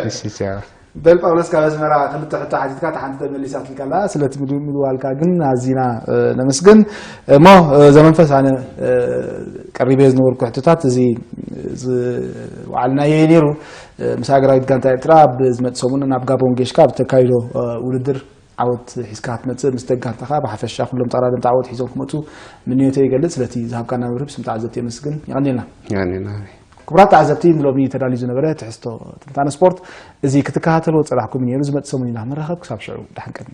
እሺ ቻው በል ጳውሎስ ካብ ኣስመራ ክልተ ሕቶ ሓቲትካ እታ ሓንቲ ተመሊሳትልካ ኣላ። ስለቲ ምድ- ምድዋልካ ግን ኣዚና እ፣ ነመስግን። እሞ እ፣ ዘመንፈስ ኣነ እ፣ ቀሪበ ዝነበርኩ ሕቶታት እዚ ዝወዓልናዮ እዩ ነይሩ። እ፣ ምስ ሃገራዊት ጋንታ ኤርትራ ኣብ ዝመጽእ ሰሙን ናብ ጋቦን ጌሽካ ኣብ ተካይዶ እ፣ ውድድር ዓወት ሒዝካ ክትመጽእ ምስ ደጋንታኻ ብሓፈሻ ኩሎም ተቐዳደምቲ ዓወት ሒዞም ክመጹ ምንዮተይ ይገልጽ። ስለቲ ዝሃብካና መብርሂ ብስም ተዓዘብቲ የመስግን። የቐንየልና። ያኔ ናበይ ክቡራት ተዓዘብቲ ንሎሚ ተዳልዩ ዝነበረ ትሕዝቶ ትንታነ ስፖርት እዚ ክትከታተልዎ ጸናሕኩም ነይሩ። ዝመጽእ ሰሙን ኢና ክንራኸብ። ክሳብ ሽዑ ደሓን ቀኒ።